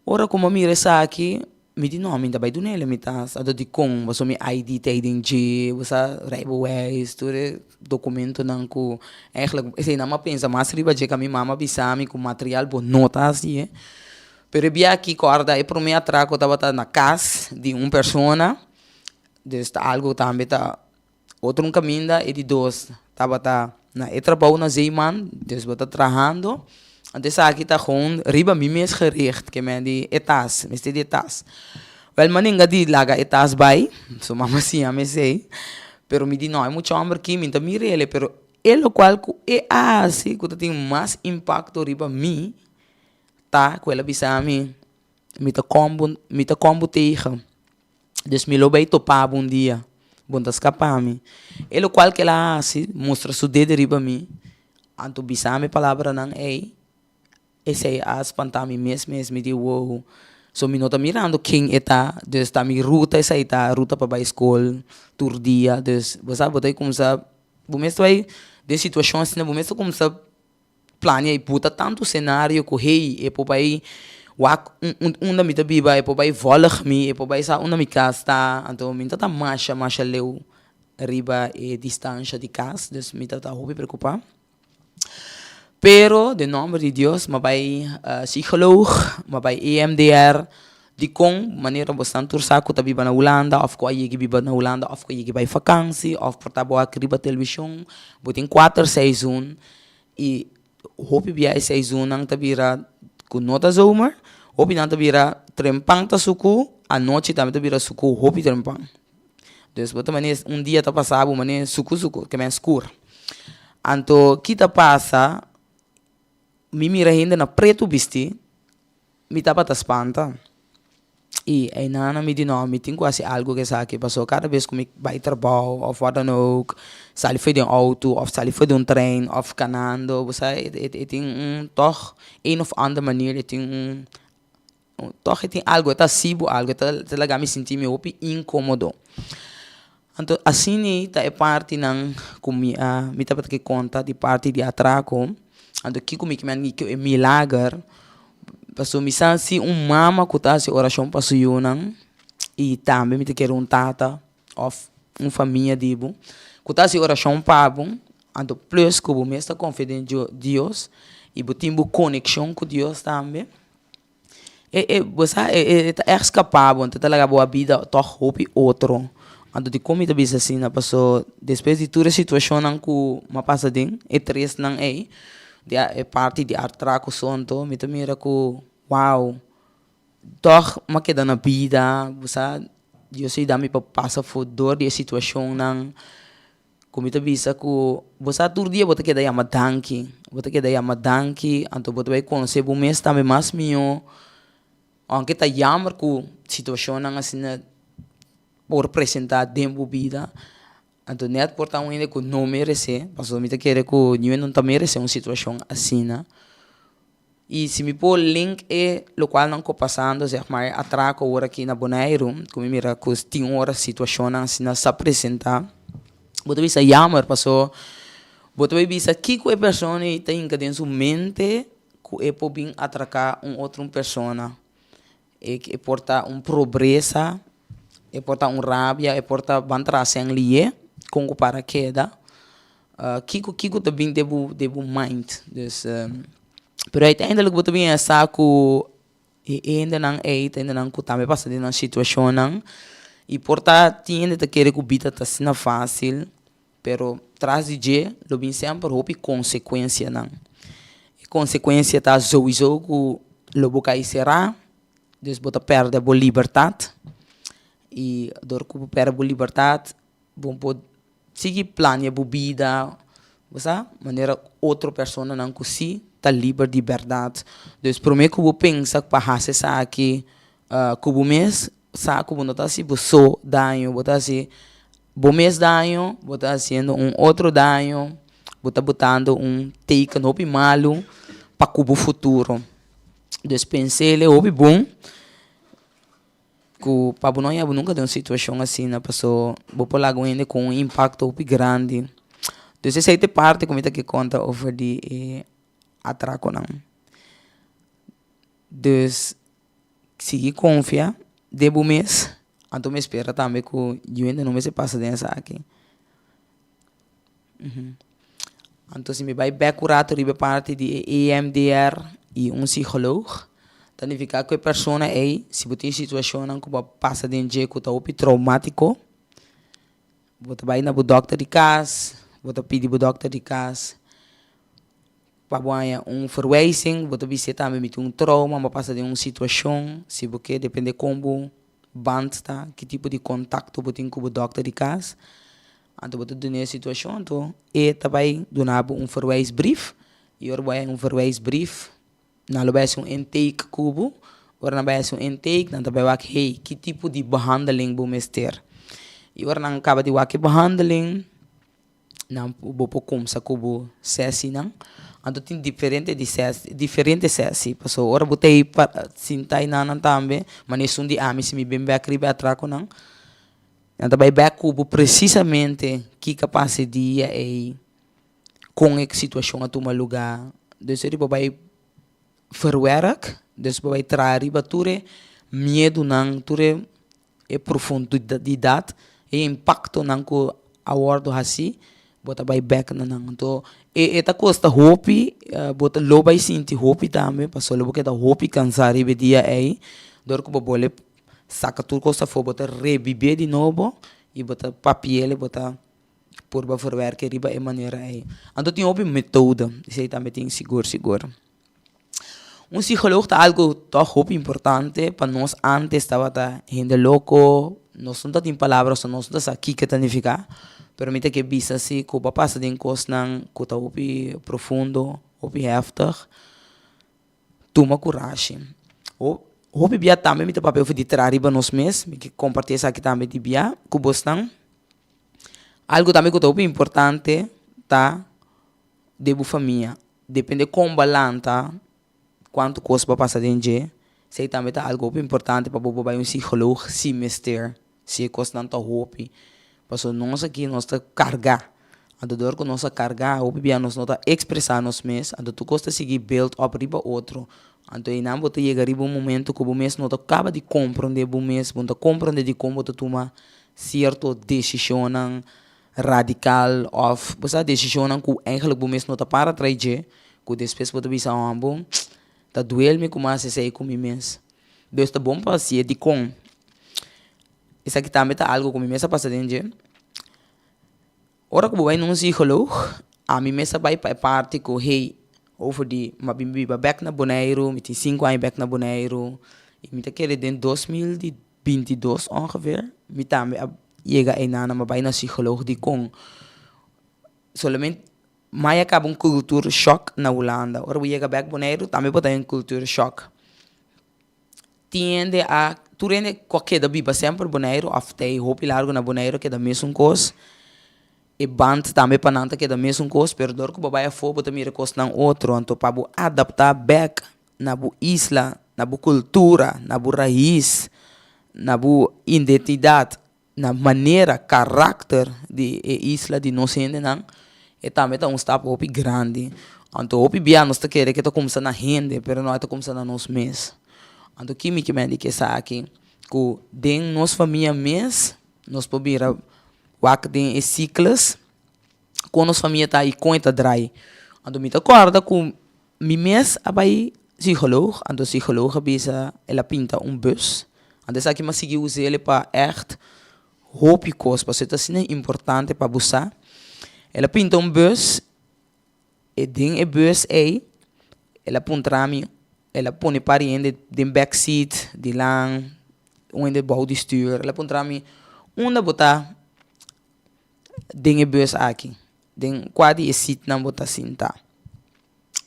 Ora ku mi a mira esaki, mi di no, mi ta bai duna el mi tas. Anto dikon? Pasobra mi ID ta ei den dje, bo sa rijbewijs, tur e dokumentonan ku eigenlijk eseinan mi a pensa mas riba dje ku mi mama a bisa mi ku material bo no ta hasi e. Pero e bia aki kòrda e promé atrako tabata na kas di un persona, dus ta algu tambe ta otro un kaminda. E di dos tabata na e trabou na Zeeman, dus bo ta trahando. Anto esaki ta gewoon riba mi mes gericht, ke men di e tas, mester di e tas. Wèl mi a nenga di laga e tas bai, su mama siña mi esei, pero mi di no e mucha hòmber aki mi ta mir'el, pero e lokual ku e a hasi ku ta tin mas impakto riba mi Ta ku el a bisa mi, Mi ta kom bo, mi ta kom bo tegen, dus mi lo bai topa bo un dia, bo no ta skapa mi. E lokual ku el a hasi, mustra su dede riba mi, anto bisa mi palabranan ei, esei a spanta mi mes mes, mi di wow, so mi no ta mirando ken e ta, dus ta mi ruta esei ta, ruta pa bai skol tur dia, dus bo sa bo ta kumsa, bo mes ta bai den situashon asina, bo mes ta kumsa Plania i buta tantu senario ku hey e por bai wak unda mi ta biba, e por bai vòlg mi, e por bai sa unda mi kas ta. Anto mi no ta ta masha masha leu riba e distansha di kas, dus mi ta ta hopi preokupá. Pero den nòmber di Dios mi a bai psikoloog, mi a bai EMDR, Dikon manera bo stan tur sa ku ta biba na Hulanda òf ku a yegi biba na Hulanda òf ku a yegi bai fakansi òf por ta bo aki riba televishon, bo tin kuater seizoen i hopi bia e seizoennan ta bira ku no ta zomer, hopi nan ta bira trempan ta suku, anochi tambe ta bira suku hopi trempan. Dus bo ta manera un dia ta pasa bo manera suku suku ke men skur. Anto ki ta pasa mi mira hende na pretu bisti. Mi tabata spanta i einan mi di no, mi tin ku hasi algu ku esaki pasobra kada bes ku mi bai trabou òf wat dan ook sali for di un outo òf sali for di un trein òf kanando bo sa e tin un tòg een òf ander manier e tin un tòg e tin algu e ta hasi bo algu e ta laga mi sinti mi hopi inkomodo. Anto asina ta e partinan ku mi a mi tabata ke konta di parti di atrako. Anto kiko mi kimen di e milager, pasobra mi sa si un mama ku ta hasi orashon pa su yunan i tambe mi ta kere un tata òf un famia di bo ku ta hasi orashon pa bo, anto plus ku bo mes ta konfia den Dios i bo tin bo konekshon ku Dios tambe. E e bo sa e e ta ègt skapá bo, anto ta laga bo a bida tòg hopi otro. Anto dikon mi ta bisa asina? Paso despues di tur e situashonnan ku mi a pasa den, e tresnan ei, di a e parti di atrako so anto mi ta mira ku wou, tòg mi a keda na bida, bo sa, Dios a yuda mi pa pasa for dor di e situashonnan. Ku mi ta bisa ku bo sa tur dia bo ta keda yama danki, bo ta keda yama danki, anto bo ta bai konosé bo mes tambe mas mihó, ounke ta yammer ku situashonnan asina por presentá den bo bida, anto nèt por ta un hende ku no meresé, pasobra mi ta kere ku niun hende no ta meresé un situashon asina. I si mi por link e lokualnan ku pasando zeg maar e atrako awor aki na Boneiru ku mi mira ku tin ora situashonnan asina sa presentá bo ta bisa yammer paso bo ta bai bisa kiko e persona ei ta hinka den su mente ku e por bin atraká un otro persona e e por ta un probresa e por ta un rabia e por ta ban trase nan lié kon ku para keda. Kiko kiko ta bin den bo den bo mind dus pero uiteindelijk bo ta bin a sa ku e hendenan ei ta hendenan ku tambe pasa den nan situashonnan i por ta tin hende ta kere ku bida ta asina fásil pero tras di dje lo bin semper hopi konsekuensianan e konsekuensia ta souiso ku lo bo kai será dus bo ta pèrdè bo libertat i dor ku bo pèrdè bo libertat Bo por sigui plania bo bida, bo sa, manera otro personanan ku si ta liber di bèrdat. Dus promé ku bo pensa pa hasi esaki ku bo mes sa ku bo no ta hasi bo so daño, bo ta hasi bo mes daño, bo ta hasiendo un otro daño, bo ta botando un teken hopi malu pa ku bo futuro. Dus pens'e hopi bon. Ku pa bo no haña bo nunka den un situashon asina paso bo por laga un hende ku un impakto hopi grandi. Dus esei ta e parti ku mi ta ke konta over di e atrakonan. Dus sigui konfia den bo mes, anto mi spera tambe ku yu hende no mester pasa den esaki. Anto si mi bai bek un rato riba e parti di e EMDR i un psicoloog, ta nifiká ku e persona ei, si bo tin situashonnan ku bo a pasa den dje ku ta hopi traumatiko, bo ta bai na bo dòkter di kas, bo ta pidi bo dòkter di kas pa bo haña un verwijzing, bo ta bis'é tambe mi tin un trauma, mi a pasa den un situashon, si bo ke depende kon bo band ta, ki tipo di kontakto bo tin ku bo dòkter di kas. Anto bo ta duna e situashon, anto e ta bai duna bo un verwijsbrief i ora bo haña un verwijsbrief nan lo bai hasi un intake ku bo, ora nan bai hasi un intake nan ta bai wak hey ki tipo di behandeling bo mester i ora nan kaba di wak e behandeling nan bo por kumsa ku bo sesinan, anto tin diferente di ses diferente sesi pasobra ora bo ta ei pa sinta einan tambe manera esun di ami si mi bin bek riba e atrakonan. Nan ta bai bek ku bo presisamente kiko a pasa e dia ei, kon e situashon a tuma lugá. Dus eri bo bai verwerk, dus bo bai traha riba tur e miedunan, tur e profundidat, e impaktonan ku a wòrdu hasí, bo ta bai bek na nan. Anto e ta kosta hopi, bo ta lo bai sinti hopi tambe, pasobra lo bo keda hopi kansá riba e dia ei, dor ku bo bole Saka tur kos afó, bo ta rebibé di nobo i bo ta papi'el i bo ta purba verwerk'e riba e manera ei. Anto tin hopi metodo, esei tambe tin sigur sigur. Un psicoloog ta algu tòg hopi importante pa nos antes tabata hende loko, nos no ta tin palabra so nos no ta sa kiko ta nifiká, pero mi ta ke bisa si ku bo a pasa den kosnan ku ta hopi profundo, hopi heftig. Tuma kurashi. Hopi bia tambe mi ta papia over di traha riba nos mes. Mi ke komparti esaki tambe di bia ku bosnan. Algu tambe ku ta hopi importante ta den bo famia. Depende kon bo a lanta, kuantu kos bo a pasa den dje, esei tambe ta algu hopi importante pa bo por bai un psikoloog si mester, si e kosnan ta hopi. Pasobra nos aki nos ta kargá. Anto dor ku nos a kargá hopi bia nos no ta ekspresá nos mes, anto tur kos ta sigui build up riba otro. Anto einan bo ta yega riba un momento ku bo mes no ta kaba di komprondé bo mes, bo no ta komprondé dikon bo ta tuma sierto desishonnan radikal òf bo sa desishonnan ku eigentlik bo mes no ta para tras dje, ku despues bo ta bisa bo ta duel mi ku mi a hasi esei ku mi mes. Dus ta bon pa hasié dikon. Esaki tambe ta algu ku mi mes a pasa den dje. Ora ku bo bai na un psicoloog, ami mes a bai pa e parti ku hey, over di mi a bin biba bek na Boneiru, mi tin sinku aña bek na Boneiru, i mi ta kere den 2022 ongeveer, mi tambe a yega einan, mi a bai na psicoloog dikon solamente mi a kaba un culture shock na Hulanda. Ora bo yega bek Boneiru tambe bo ta den un culture shock. Tin hende a, tur hende ku a keda biba semper Boneiru òf ta e hopi largu na Boneiru a keda mesun kos. E band tambe pa nan ta keda mesun kos, pero dor ku bo bai afó bo ta mira kosnan otro. Anto pa bo adaptá bèk na bo isla, na bo kultura, na bo rais, na bo identidat, na manera, karakter di e isla di nos hendenan, e tambe ta un stap hopi grandi. Anto hopi bia nos ta kere ke ta kumsa na hende, pero no e ta kumsa na nos mes. Anto ki mi ke mende ke esaki? Ku den nos famia mes nos por bira wak den e sikles kon nos famia ta i kon e ta drai. Anto mi ta kòrda ku Mi mes a bai psicoloog, anto psicoloog a bisa el a pinta un bus, anto esaki mi a sigui us'el pa ègt hopi kos, pasobra e ta asina importante pa bo sa. El a pinta un bus, e den e bus ei el a puntra mi, el a pone par di hende den back seat, di lan, un hende bou di stuur, el a puntra mi, unda bo ta den e bus aki? Den kua di e sitnan bo ta sinta?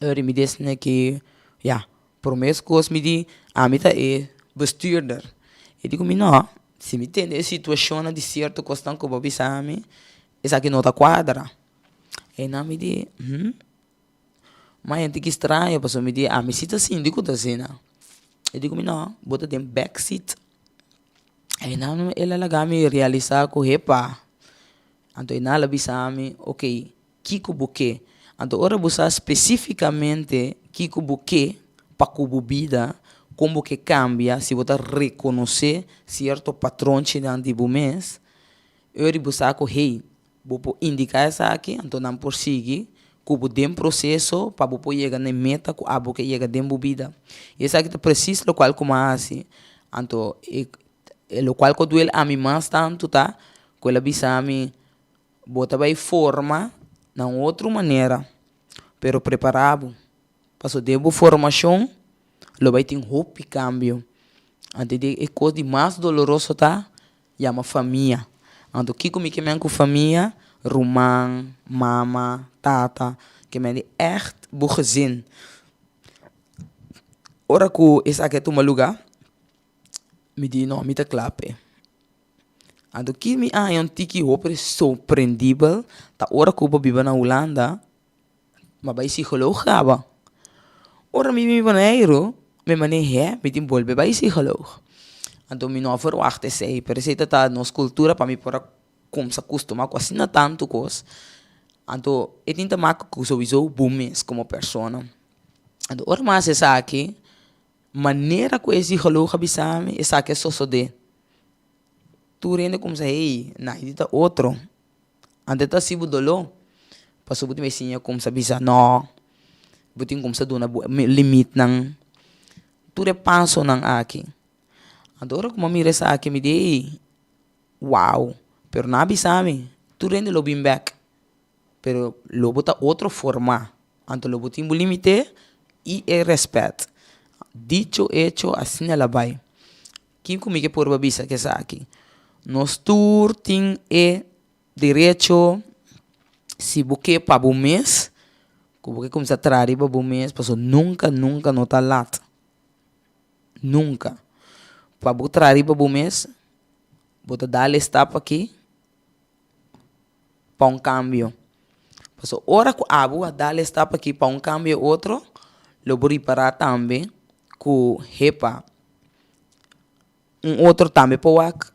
Ori mi desne ki ya, prome kos mi di ami ta e bestuurder. E di ku mi no, si mi tende e situashonnan di sierto kosnan ku bo bisa mi, esaki no ta kuadra. Einan mi di, hm, ma hende ki straño pasobra mi di ami si ta sinti ku ta asina. E di ku mi no, bo ta den back seat. Einan el a laga mi realisa ku hepa. Anto e nal a bisa mi, Ok, kiko bo ke? Anto ora bo sa spesífikamente kiko bo ke pa ku bo bida, kon bo ke kambia, si bo ta rekonosé sierto patronchinan di bo mes, ora bo sa ku hey, bo por indiká esaki, anto nan por sigui ku bo den proseso pa bo por yega na e meta ku abo ke yega den bo bida. I esaki ta presis lokual ku mi a hasi. Anto e lokual ku a duel ami mas tantu ta Ku el a bisa mi, Bo ta bai forma na un otro manera, pero prepará bo, pasobra den bo formashon lo bai tin hopi kambio. Anto di e kos di mas doloroso ta yama famia. Anto kiko mi ke men ku famia? Ruman, mama, tata, ke men di ègt bo gezin. Ora ku esaki a tuma lugá, mi di no, mi ta kla p'e. Anto ki mi a haña un tiki hopi sorprendibel ta ora ku bo biba na Hulanda, bo a bai psicoloog kaba. Ora mi biba Boneiru, mi manera hé, mi tin bolbe bai psicoloog. Anto mi no a verwagt esei, pero esei ta ta nos kultura pa mi por a kumsa kustumá ku asina tantu kos. Anto e tin ta maka ku souiso bo mes komo persona. Anto ora mi a hasi esaki, manera ku e psicoloog a bisa mi, esaki a sosodé. Tur hende kumsa hey, Naidi ta otro. Antes ta hasi bo doló, pasobra bo tin siña kumsa bisa no, bo tin kumsa duna bo limitnan, tur e pasonan aki. Anto ora ku mi a mira esaki mi di hey, wow, pero nan a bisa mi, tur hende lo bin bèk, pero lo bo ta otro forma. Anto lo bo tin bo limite i e rèspèt. Dicho hecho asina el a bai. Kin ku mi ke purba bisa ku esaki? Nos tur tin e derecho si bo ke pa bo mes, ku bo ke kuminsá traha riba bo mes, pasobra nunka nunka no ta lat, nunka. Pa bo traha riba bo mes, bo ta dal e stap aki pa un kambio. Pasobra ora ku abo a dal e stap aki pa un kambio otro, lo bo ripará tambe ku hepa. Un otro tambe por wak.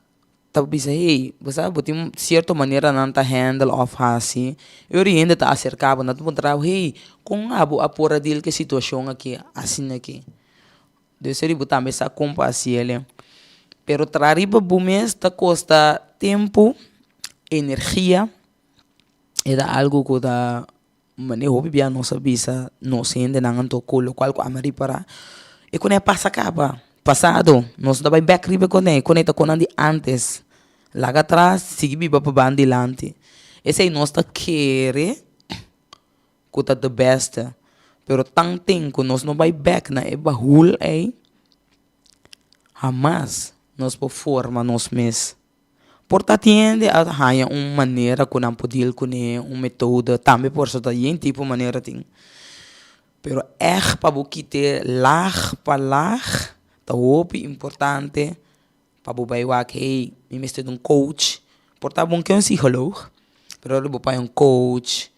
ta bisa hey, bo sa bo tin cierto manera nan ta handle of haci, e ora hende ta acerca bo, nan ta puntra bo hey, con abo a por a deal cu e situacion aki asina aki? Dus eri bo tambe sa con pa haci el. Pero traha riba bo mes ta costa tempo, energia, e ta algo cu ta Mane hopi bia nos a bisa nos hendenan anto ku lokual ku ami a ripará e kone a pasa kaba, pasado, nos no ta bai bèk riba e kone, e kone ta konan di ántes, laga atras sigui biba pa ban dilanti. Esei nos ta kere ku ta de bèste, pero tanten ku nos no bai bèk na e bahul ei, hamas nos por forma nos mes. Por ta tin hende a haña un manera ku nan por deal kuné, un metodo, tambe por so ta yen tipo manera tin. Pero ègt pa bo kit'é lag pa lag ta hopi importante pa bo bai wak hey mi mester di un coach, por ta bon ke un psicoloog, pero ora bo paña un coach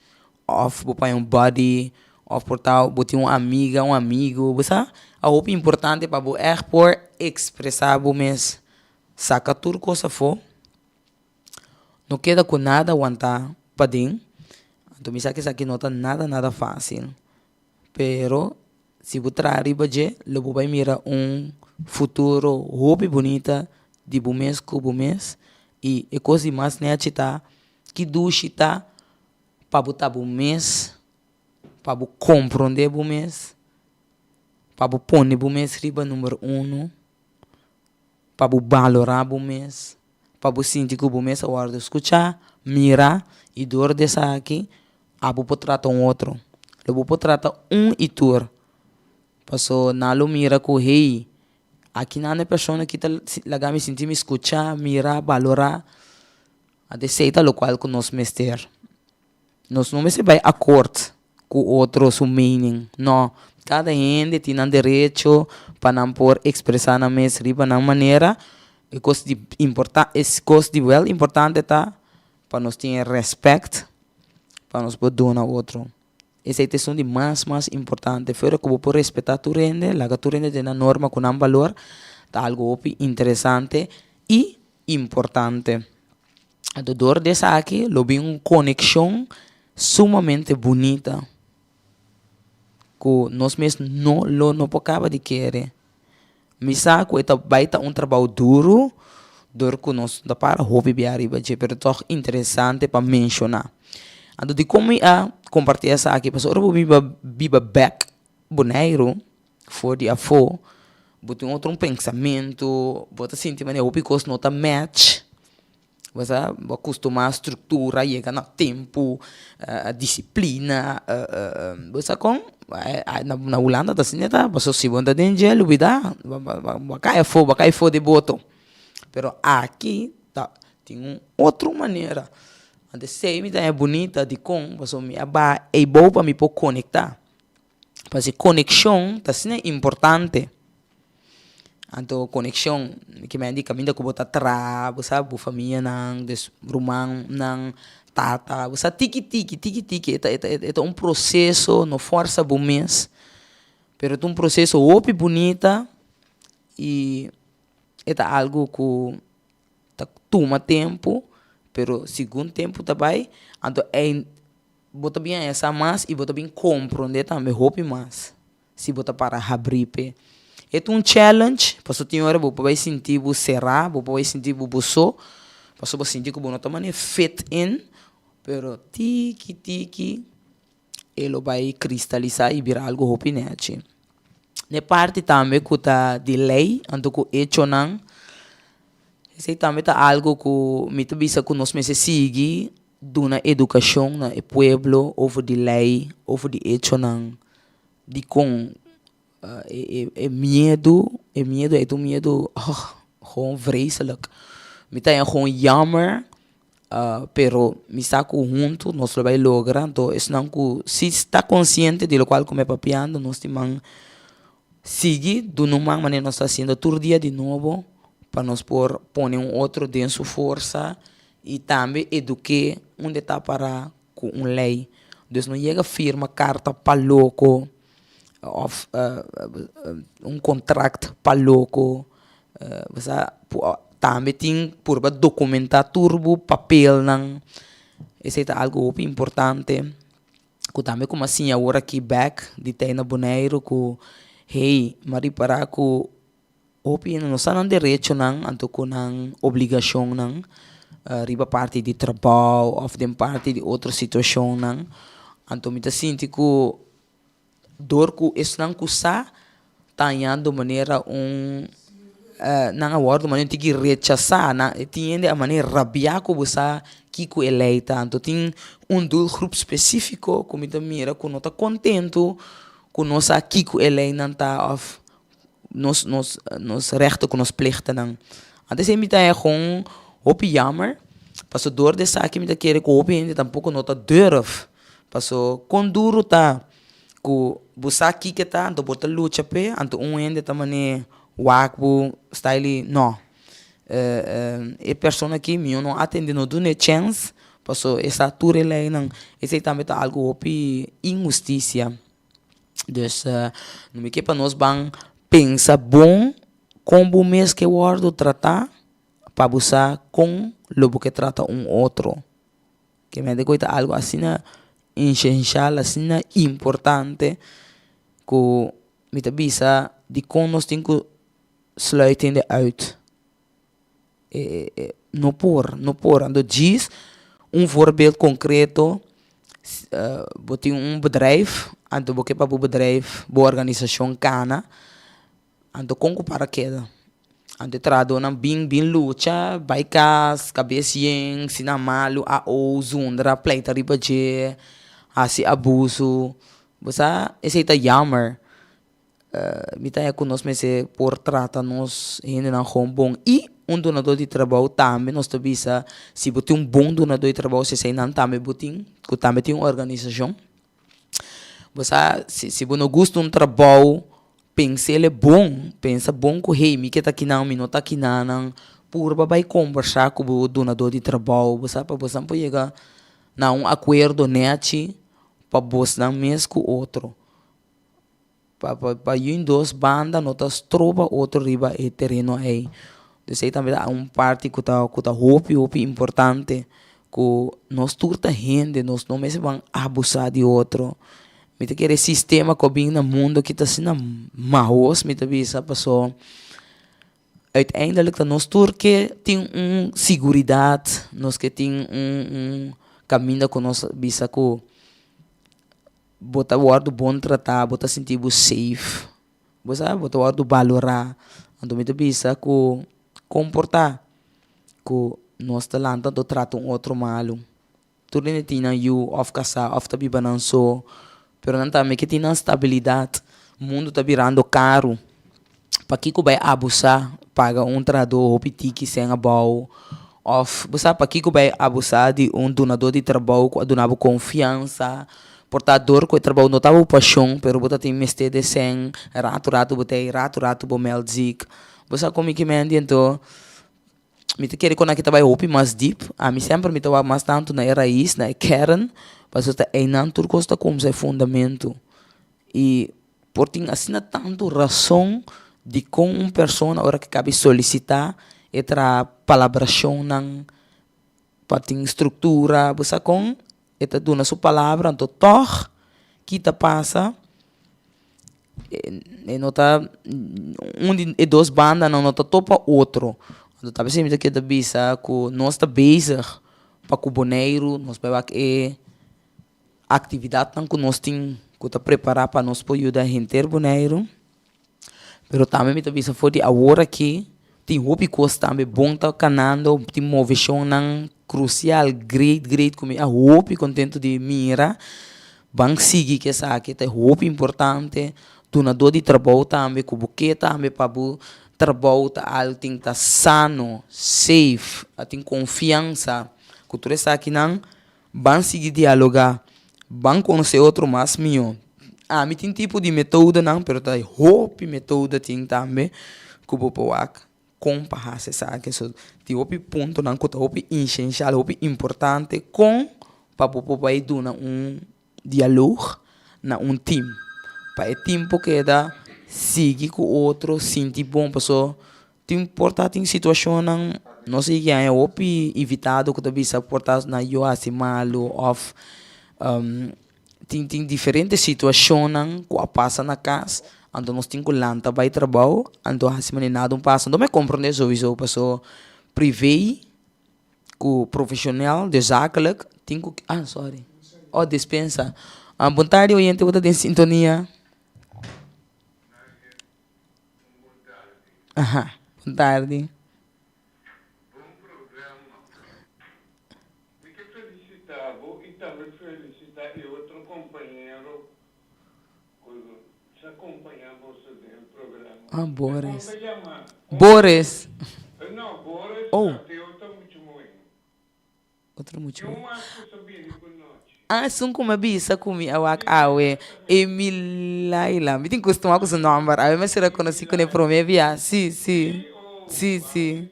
òf bo paña un buddy òf por ta bo tin un amiga, un amigo, bo sa a hopi importante pa bo ègt por ekspresá bo mes. Saka tur kos afó, no keda ku nada wantá paden. Anto mi sa ku esaki no ta nada nada fásil, pero si bo traha riba dje lo bo bai mira un futuro hopi bunita di bo mes ku bo mes i e kos di mas nèchi ta ki dushi ta pa bo ta bo mes, pa bo komprondé bo mes, pa bo pone bo mes riba number uno. Pa bo balorá bo mes, pa bo sinti ku bo mes a wòrdu skuchá, mirá i dor di esaki abo por trata un otro. Lo bo por trata un i tur. Paso nan lo mira ku hey, aki nan e persona ki ta laga mi sinti mi skuchá, mirá, balorá. Anto esei ta lokual ku nos mester. Nos no mester bai akort ku otro su mening, no. Kada hende tin nan derecho pa nan por ekspresá nan mes riba nan manera. E kos di importa, e kos di wèl importante ta pa nos tin e rèspèt pa nos por duna otro. Esei ta esun di mas mas importante. Fuera ku bo por respetá tur hende, laga tur hende den nan norma ku nan balor, ta algu hopi interesante i importante. Anto dor di esaki lo bin un konekshon sumamente bunita ku nos mes no lo no por kaba di kere. Mi sa ku e ta bai ta un trabou duru dor ku nos no ta para hopi bia riba dje pero tòg interesante pa menshoná. Anto dikon mi a kompartí esaki? Pasobra ora bo biba biba bèk Boneiru for di afó bo tin otro un pensamentu, bo ta sinti manera hopi kos no ta match, bo sa bo a kustumá struktura, yega na tempu, disiplina, bo sa kon na Hulanda ta asina ta, pasobra si bo no ta den dje lubida, bo a kai afó, bo a kai for di boto, pero aki ta tin un otro manera, anto esei mi ta haña bunita dikon pasobra mi a baha eibou pa mi por konektá. Pasobra konekshon ta asina importante. Anto konekshon ke men di kaminda ku bo ta traha, bo sa bo famianan, des rumannan, tata, bo sa tiki tiki, tiki tiki e ta e ta un proseso, no fòrsa bo mes, pero ta un proseso hopi bunita i e ta algu ku ta tuma tempu, pero segun tempu ta bai, anto ei Bo ta bin haña sa mas i bo ta bin komprondé tambe hopi mas si bo ta para habrí p'e. E ta un challenge pasobra tin ora bo por bai sinti bo será, bo por bai sinti bo bo so, pasobra bo sinti ku bo no ta manera fit in, pero tiki tiki e lo bai kristalisá i bira algu hopi nèchi. Na e parti tambe ku ta di lei anto ku echonan, esei tambe ta algu ku mi ta bisa ku nos mester sigui Duna edukashon na e pueblo over di lei, over di echonan, dikon e miedu, e miedu ei ta un miedu gewoon vreselijk. Mi ta haña gewoon jammer, pero mi sa ku huntu nos lo bai logra, anto esnan ku si ta konsiente di lokual ku mi a papiando nos tin man sigui duna un man manera nos ta hasiendo tur dia di nobo pa nos por pone un otro den su forsa I tambe eduké unda e ta pará ku un lei. Dus no yega firma karta pa loko òf un kontrakt pa loko. Bo sa. Tambe tin purba documentá tur bo papelnan. Esei ta algo hopi importante ku tambe ku mi a siña awor aki bek di tei na Boneiru ku hey mi a ripará ku hopi hende no sa nan derechonan anto ku nan obligashonnan riba parti di trabou òf den parti di otro situashonnan. Anto mi ta sinti ku Dor ku esnan ku sa ta hañando manera un nan a wòrdu manera un tiki rechasá, nan tin hende a manera rabiá ku bo sa kiko e lei ta. Anto tin un doelgroep spesífiko ku mi ta mira ku no ta kontentu ku no sa kiko e leinan ta òf nos nos nos rèchten ku nos plechtennan. Anto esei mi ta haña kon hopi yammer, pasobra dor di esaki mi ta kere ku hopi hende tampoko no ta durf. Paso kon duru ta ku bo sa kiko ta anto bo ta lucha p'e anto un hende ta man'é wak bo style no e persona aki mi no atende no dun'é chèns paso e sa tur e leinan esei tambe ta algu hopi inhustisia dus no mi ke pa nos ban pensa bon kon bo mes ke wòrdu tratá pa bo sa kon lo bo ke trata un otro. Ke mente ku e ta algu asina esenshal, asina importante ku mi ta bisa dikon nos tin ku sluit hende uit. No por, no por. Anto djis un voorbeeld konkreto, bo tin un bedrijf, anto bo ke pa bo bedrijf, bo organisashon kana. Anto kon ku para keda? Anto e trahadónan bin bin lucha, bai kas, kabes yen, si nan malu, AO, zundra, pleita riba dje, hasi abusu. Bo sa, esei ta yammer. Mi ta haña ku nos mester por trata nos hendenan gewoon bon. I un dunadó di trabou tambe nos ta bisa, si bo tin un bon dunadó di trabou, si eseinan tambe bo tin, ku tambe tin un organisashon. Bo sa, si si bo no gusta un trabou, pens'el e bon, pensa bon ku hey mi ke ta kinan, mi no ta kinanan, purba bai kombersá ku bo dunadó di trabou, bo sa, pa bosnan por yega na un akuerdo nèchi pa bosnan mes ku otro. Pa pa pa yun dos banda no ta stroba otro riba e tereno ei. Dus ei tambe ta un parti ku ta ku ta hopi hopi importante ku nos tur ta hende, nos no mester ban abusá di otro. Mi ta kere e sistema ku a bin na mundo aki ta asina mahos mi ta bisa paso uiteindelijk ta nos tur ke tin un siguridat, nos ke tin un un kaminda ku nos bisa ku. Bo ta wòrdu bon tratá, bo ta sinti bo safe, bo sa, bo ta wòrdu balorá. Anto mi ta bisa ku komportá ku nos ta lanta anto trata un otro malu. Tur hende tin nan yu òf kasá òf ta biba nan so, pero nan tambe ke tin nan stabilidat. Mundu ta birando karu. Pakiko bai abusá paga un trahadó hopi tiki sèn abou òf bo sa pakiko bai abusá di un dunadó di trabou ku a duna bo konfiansa por ta dor ku e trabou no ta bo pashon pero bo ta tin mester di sèn ratu ratu bo ta ei ratu ratu bo mèld zik bo sa kon mi ke mende anto mi ta kere kon aki ta bai hopi mas dip ami semper mi ta wak mas tantu na e rais na e kern pasobra ta einan tur kos ta kumsa e fundamentu i. Por tin asina tantu rason dikon un persona ora ke kabi solisitá e traha palabrashonnan pa tin struktura, bo sa kon e ta duna su palabra anto tòg ki ta pasa e no ta un di e dos bandanan no ta topa otro. Anto ta p'esei mi ta keda bisa ku nos ta bezig pa ku Boneiru nos bai wak e. Aktividatnan ku nos tin ku ta prepará pa nos por yuda henter Boneiru, pero tambe mi ta bisa for di awor aki tin hopi kos tambe bon ta kanando, tin moveshonnan krusial great great ku mi a hopi kontentu di mira. Ban sigui ku esaki ta hopi importante, dunadó di trabou tambe ku bo ke tambe pa bo trabou ta algu tin ta sano, safe, a tin konfiansa ku tur esakinan. Ban sigui dialogá, ban konosé otro mas mihó. Ami tin tipo di metodonan, pero ta hopi metodo tin tambe ku bo por wak kon pa hasi esaki. So, tin hopi puntonan ku ta hopi esenshal, hopi importante kon pa bo por bai duna un dialog na un tim. Pa e tim por keda sigui ku otro, sinti bon, pasobra. Tin por ta tin situacionnan no si ke haña hopi invitado ku ta bisa por ta nan yu hasi malu of tin tin diferente situacionnan ku a pasa na kas anto nos tin ku lanta bai trabou anto hasi manera nada un pasa. Anto mi a komprende souiso paso prive ku profesional de zakelijk tin ku ah sorry oh dispensa. Bon tardi oyente ku ta den sintonia. Aha, bon tardi. Bon programa. Mi ke felicita bo y tambe felicita e otro compañero cu sa compaña boso den e programa. Ah, Boris. Con ta yama? Boris. No, Boris Oh. ta e otro mucho moe. Otro mucho Ken wak cu ta bini cu nochi? Ah, esun cu mi a bisa cu mi a wak awe, Amy Laila. Mi tin custuma cu su nomber. Awe mi a ser reconoci cu ne prome bia. Si, si. Si, si.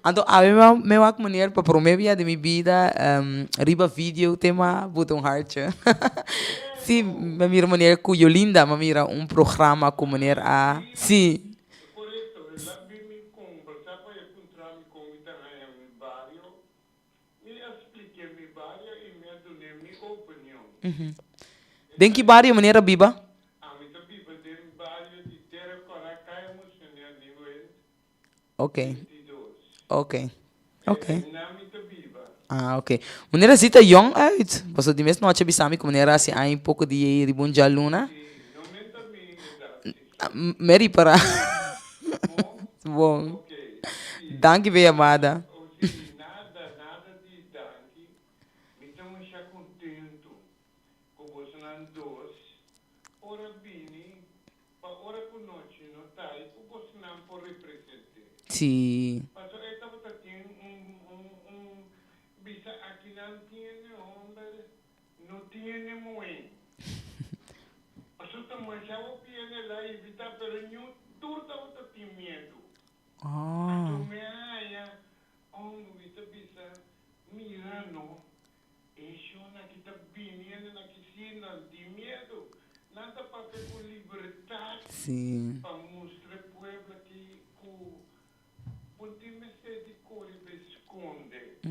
Anto awe mi a wak meneer pa prome bia den mi bida riba video tema buta un hartje. Si, mi a mira meneer cu Yolinda, mi a mira un programa cu meneer a, si. Korekto, el a bin mi kombersá pa e puntra mi kon mi ta haña mi bario. Mi a splik'é mi bario i mi a dun'é mi opinion. Den ki bario meneer a biba? Ami ta biba den bario di Tera Kòrá, Kaya Monseñor Nieuwind, Ok. 22. Ok. Ok. Einan mi ta biba. Ah, ok. Meneer a zita yong uit? Pasobra di mes nochi a bisa mi ku meneer a hasi aña i poko di ei riba un djaluna. Si, no menta mi edat, si. Mi a ripará. Bon. Danki pa e yamada. Si, nada, nada di danki. Mi ta masha kontentu ku bosonan dos por a bini pa ora ku nochi no ta i ku bosonan por represent'é. Si. Pasobra e tabata tin un, un, un bisa akinan tin hende homber No tiene muhé. Pasobra ta masha hopi hende la invitá, pero ñu tur tabata tin miedu. Anto mi a haña homber, mi ta bisa, Mira no, e shon aki ta bini hende na ki si nan tin miedu. Nan ta papia ku libertat pa mustra e pueblo aki ku bo tin mester di kore bai skonde.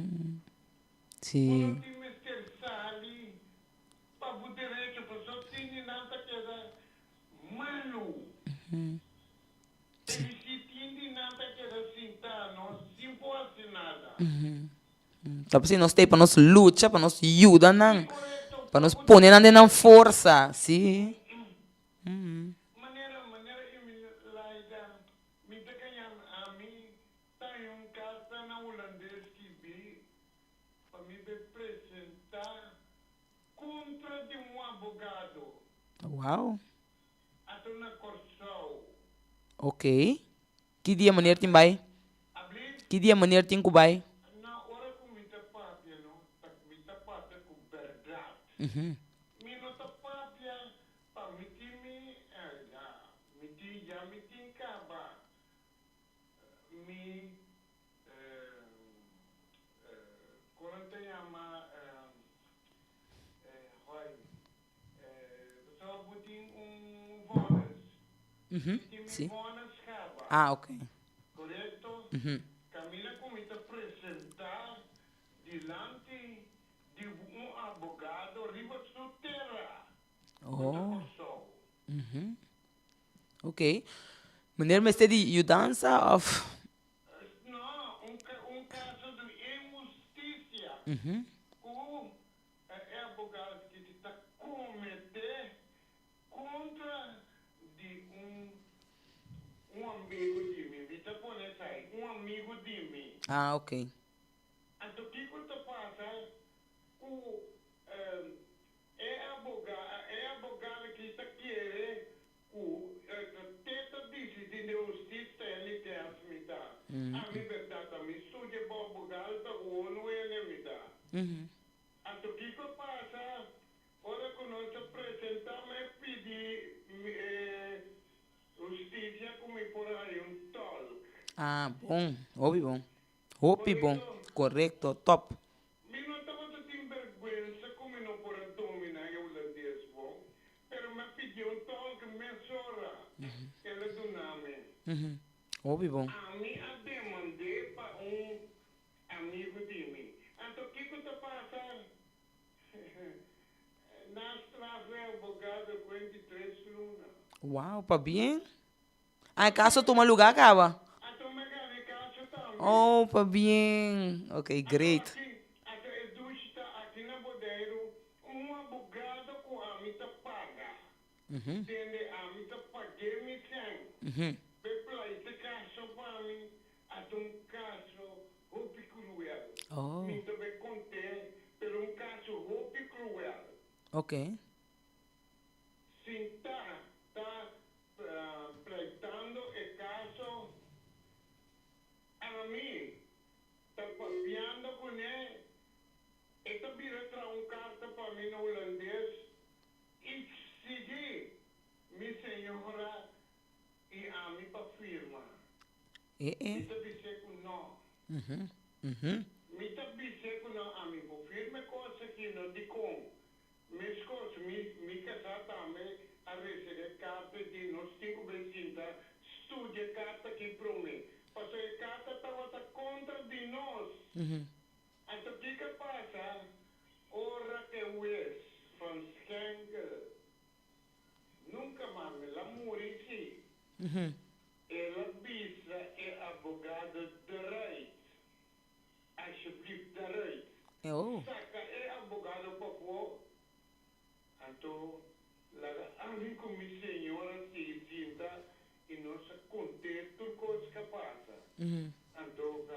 Sí. Bo no tin mester sali pa bo derecho paso tini nan ta keda malu. Sí. I si tin di nan ta keda sinta no sin por hasi nada. Ta p'esei nos ta ei pa nos lucha, pa nos yuda nan, pa nos pone nan den nan forsa. Sí. Manera manera Emilaida mi ta kaña ami Ta e un karta na hulandes skibí pa mi be presentá kontra di un abogado. Wow. Ato na Kòrsou. Ok. Ki dia meneer tin bai? Abli? Ki dia meneer tin ku bai? Na ora ku mi ta papia no, ta mi ta papia ku bèrdat. Mi no ta papia pa mi tin mi, ya, mi tin, ya mi tin kaba. Mi kon nan ta yama hoi pasobra bo tin un vonnis mi tin mi vonnis kaba korekto kaminda ku mi ta presenta dilanti di un abogado riba su tera ku ta Kòrsou. Ok. Meneer mester di yudansa of? No, un un caso di inhusticia cu e abogado ki ta comete contra di un un amigo di mi. Mi ta pone esai, un amigo di mi. Ah, ok. Anto kico ta pasa cu E aboga e abogado ki ta kere ku e ta te ta disidi den hustis ta e litens mi ta. Ami berdat a mi studia bo abogado ta hono ene mi ta. Anto kiko a pasa ora ku nos a presenta mi a pidi e hustisia ku mi por haña un tolk. Ah bon, hopi bon. Hopi bon, korekto, top. Mi no tabata tin bergwensa ku mi no por a dominá e hulandes bon, pero mi a pidié un tolk mesora. Hopi bon. Ami a demand'é pa un amigu di mi. Anto kiko ta pasa? Nan straf e abogado kuenti tres luna. Wow, pabien. Ah, e kaso tuma lugá kaba? A tuma gana e kaso tambe. Oh, pabien. Ok, great. Anto aki, anto e dushi ta aki na Bodeiru, un abogado ku ami ta paga. Tende ami ta pag'é mi sèn p'e pleita kaso pa mi, ata un kaso hopi kruel. Mi ta bai kont'é, pero un kaso hopi kruel. Sintá ta pleitando e kaso, ami ta papiando kuné, e ta bira traha un karta pa mi na hulandes. I sigui mi señora i ami pa firma. Mi ta bis'é ku no. Mi ta bis'é ku no, ami bo firma e kos aki no. Dikon? Meskos mi mi kasá tambe a resebí e karta di nos tin ku bin sinta studia e karta aki promé. Pasobra e karta tabata kontra di nos. Anto kiko a pasa ora ke wes van Schenkel nunka mas el a muri si el a bisa e abogado deruit, alsjeblieft deruit, saka e abogado pafó, anto laga ami ku mi señora sigui sinta i nos a kont'é tur kos ku a pasa. Anto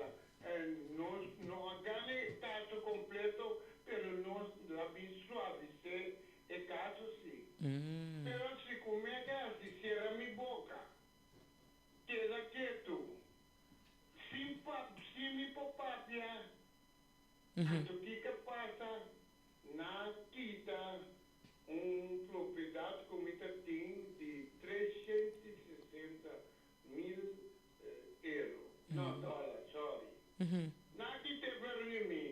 nos no a gana e kaso kompleto, pero nos la bin suavis'é e kaso sí. Pero si ku mi a hasi sera mi boka, keda ketu, sin sin mi por papia, anto kiko a pasa? Nan kita un propiedat ku mi ta tin di 360 mil euro, no, dòler, sòri. Nan kita e for di mi.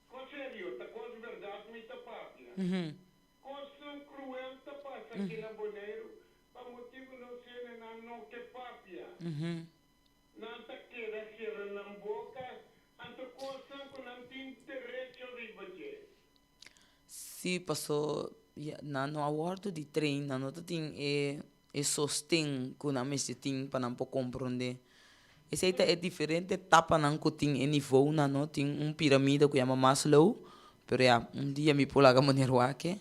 Kos serio, ta kos bèrdat mi ta papia. Kosnan kruel ta pasa aki na Boneiru pa motibu nos hendenan no ke papia. Nan ta keda sera nan boka anto kosnan ku nan tin derecho riba dje. Sí, paso ya nan no a wòrdu di train, nan no ta tin e e sosten ku nan mester tin pa nan por komprondé. Esei ta e diferente etapanan ku tin e nivounan no, tin un piramide ku yama Maslow, pero ya un dia mi por laga manera wak e.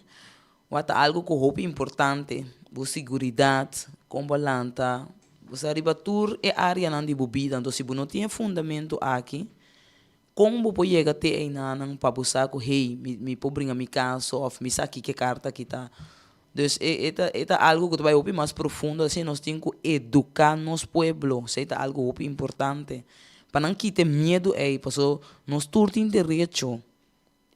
Wak ta algu ku hopi importante, bo siguridat, kon bo a lanta, bo sa riba tur e areanan di bo bida. Anto si bo no tin e fundamentu aki, kon bo por yega te einanan pa bo sa ku hey, mi mi por bringa mi kaso òf mi sa kiko e karta aki ta. Dus e e ta e ta algu ku ta bai hopi mas profundo, asina nos tin ku eduká nos pueblo, esei ta algu hopi importante, pa nan kita e miedu ei, pasobra nos tur tin derecho.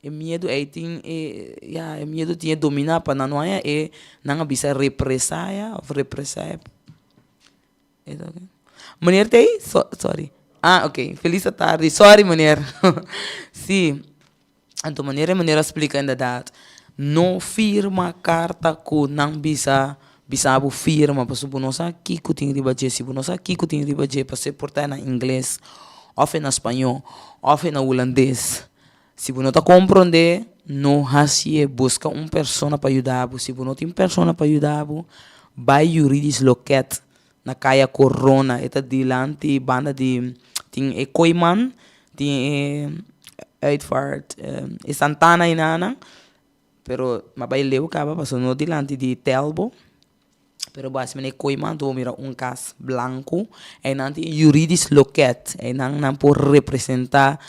E miedu ei tin e, ya, e miedu tin e dominá pa nan no haña e, nan a bisa represaya òf represaya. E ta oke? Meneer ta ei? So, sorry. Ah, oke. Felis atardi. Sorry, meneer. Sí. Anto meneer e meneer a splika inderdaad. No firma karta ku nan bisa, bisa bo firma pasobra bo no sa kiko tin riba dje. Si bo no sa kiko tin riba dje, pasobra por ta na ingles òf e na spañó òf e na hulandes. Si bo no ta komprondé, no hasié. Buska un persona pa yuda bo. Si bo no tin persona pa yuda bo, bai Juridisch Loket na Kaya Korona. E ta dilanti banda di, tin e Kooiman, tin e uitvaart, e Santana einanan. Pero m'a bai leu kaba pasobra no dilanti di Telbo. Pero bo hasi manera e Kooiman bo mira un kas blanku. Einan tin Juridisch Loket. Einan nan por representá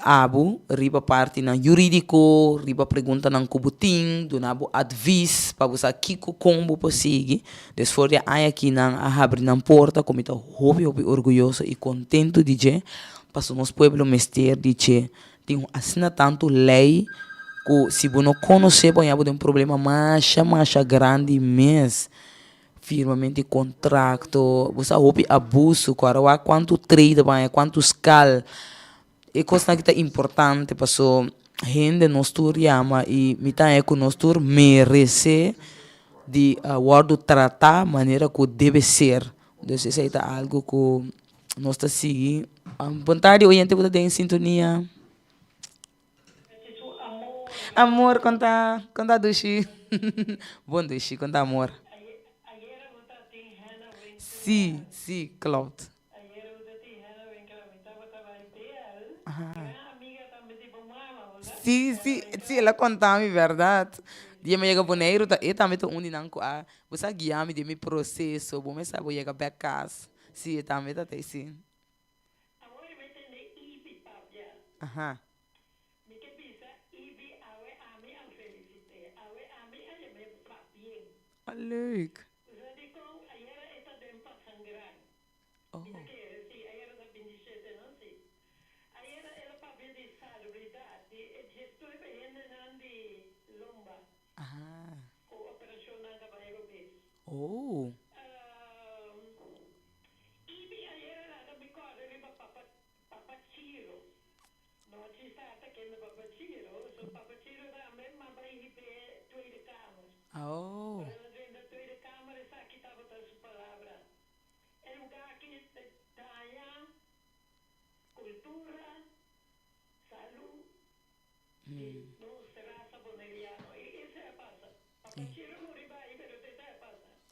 Abo riba partinan jurídiko, riba preguntanan ku bo tin, duna bo advis pa bo sa kiko kon bo por sigui. Des for di e aña aki nan a habri nan porta ku mi ta hopi hopi orguyoso i kontentu di dje, pasobra nos pueblo mester di dje. Tin asina tantu lei ku si bo no konosé bo haña bo den un problema masha masha grandi mes. Firmamento di contracto, bo sa hopi abuso cu ora wak cuanto trade a baña, cuanto scal, e cosnan aki ta importante paso hende nos tur yama y mi ta haña cu nos tur merece di wordo trata manera cu debe ser. Dus esei ta algu ku nos ta sigui. Bon tardi oyente ku ta den sintonia. Amor kon ta kon ta dushi bon dushi kon ta amor. Si si klopt. Si si si el a konta mi bèrdat. Dia mi a yega Boneiru ta e tambe ta un di nan ku a bo sa guia mi den mi proseso bo mester bo yega bèk kas. Si e tambe ta ta esei. Aha. Oh leuk. Oh. Aha. Oh. Oh.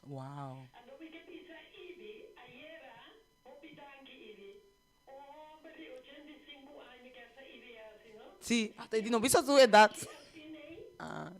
Wow. Sí, hasta di no bisa su edad. Ah.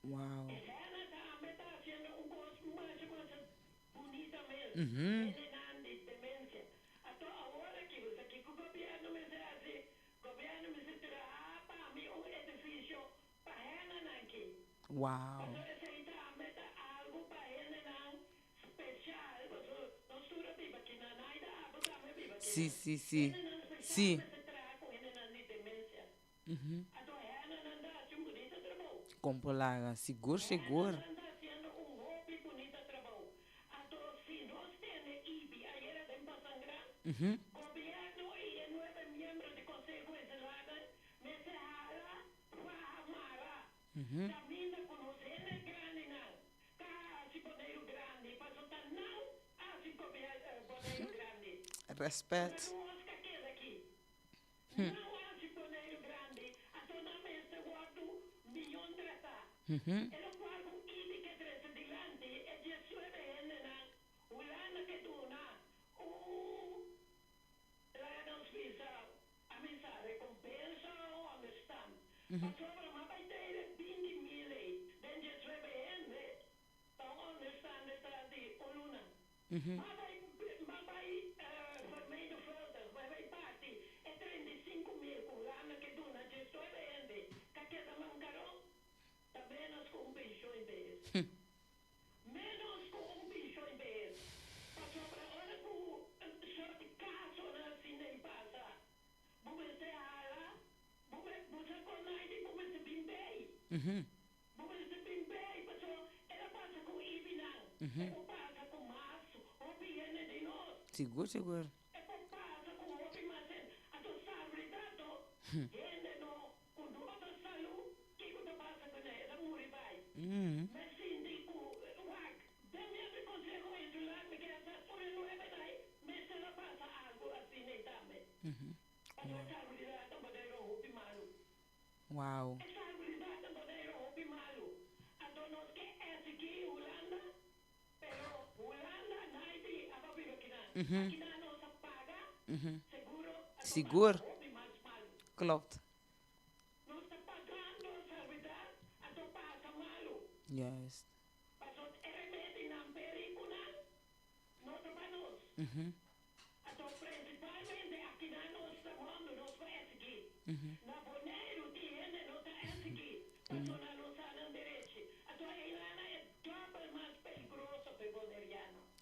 Wow. Wow. Sí, sí, sí. Sí. Kon por laga, sigur sigur. Respet. Sigur sigur. Wow. Sigur. Klopt. Juist.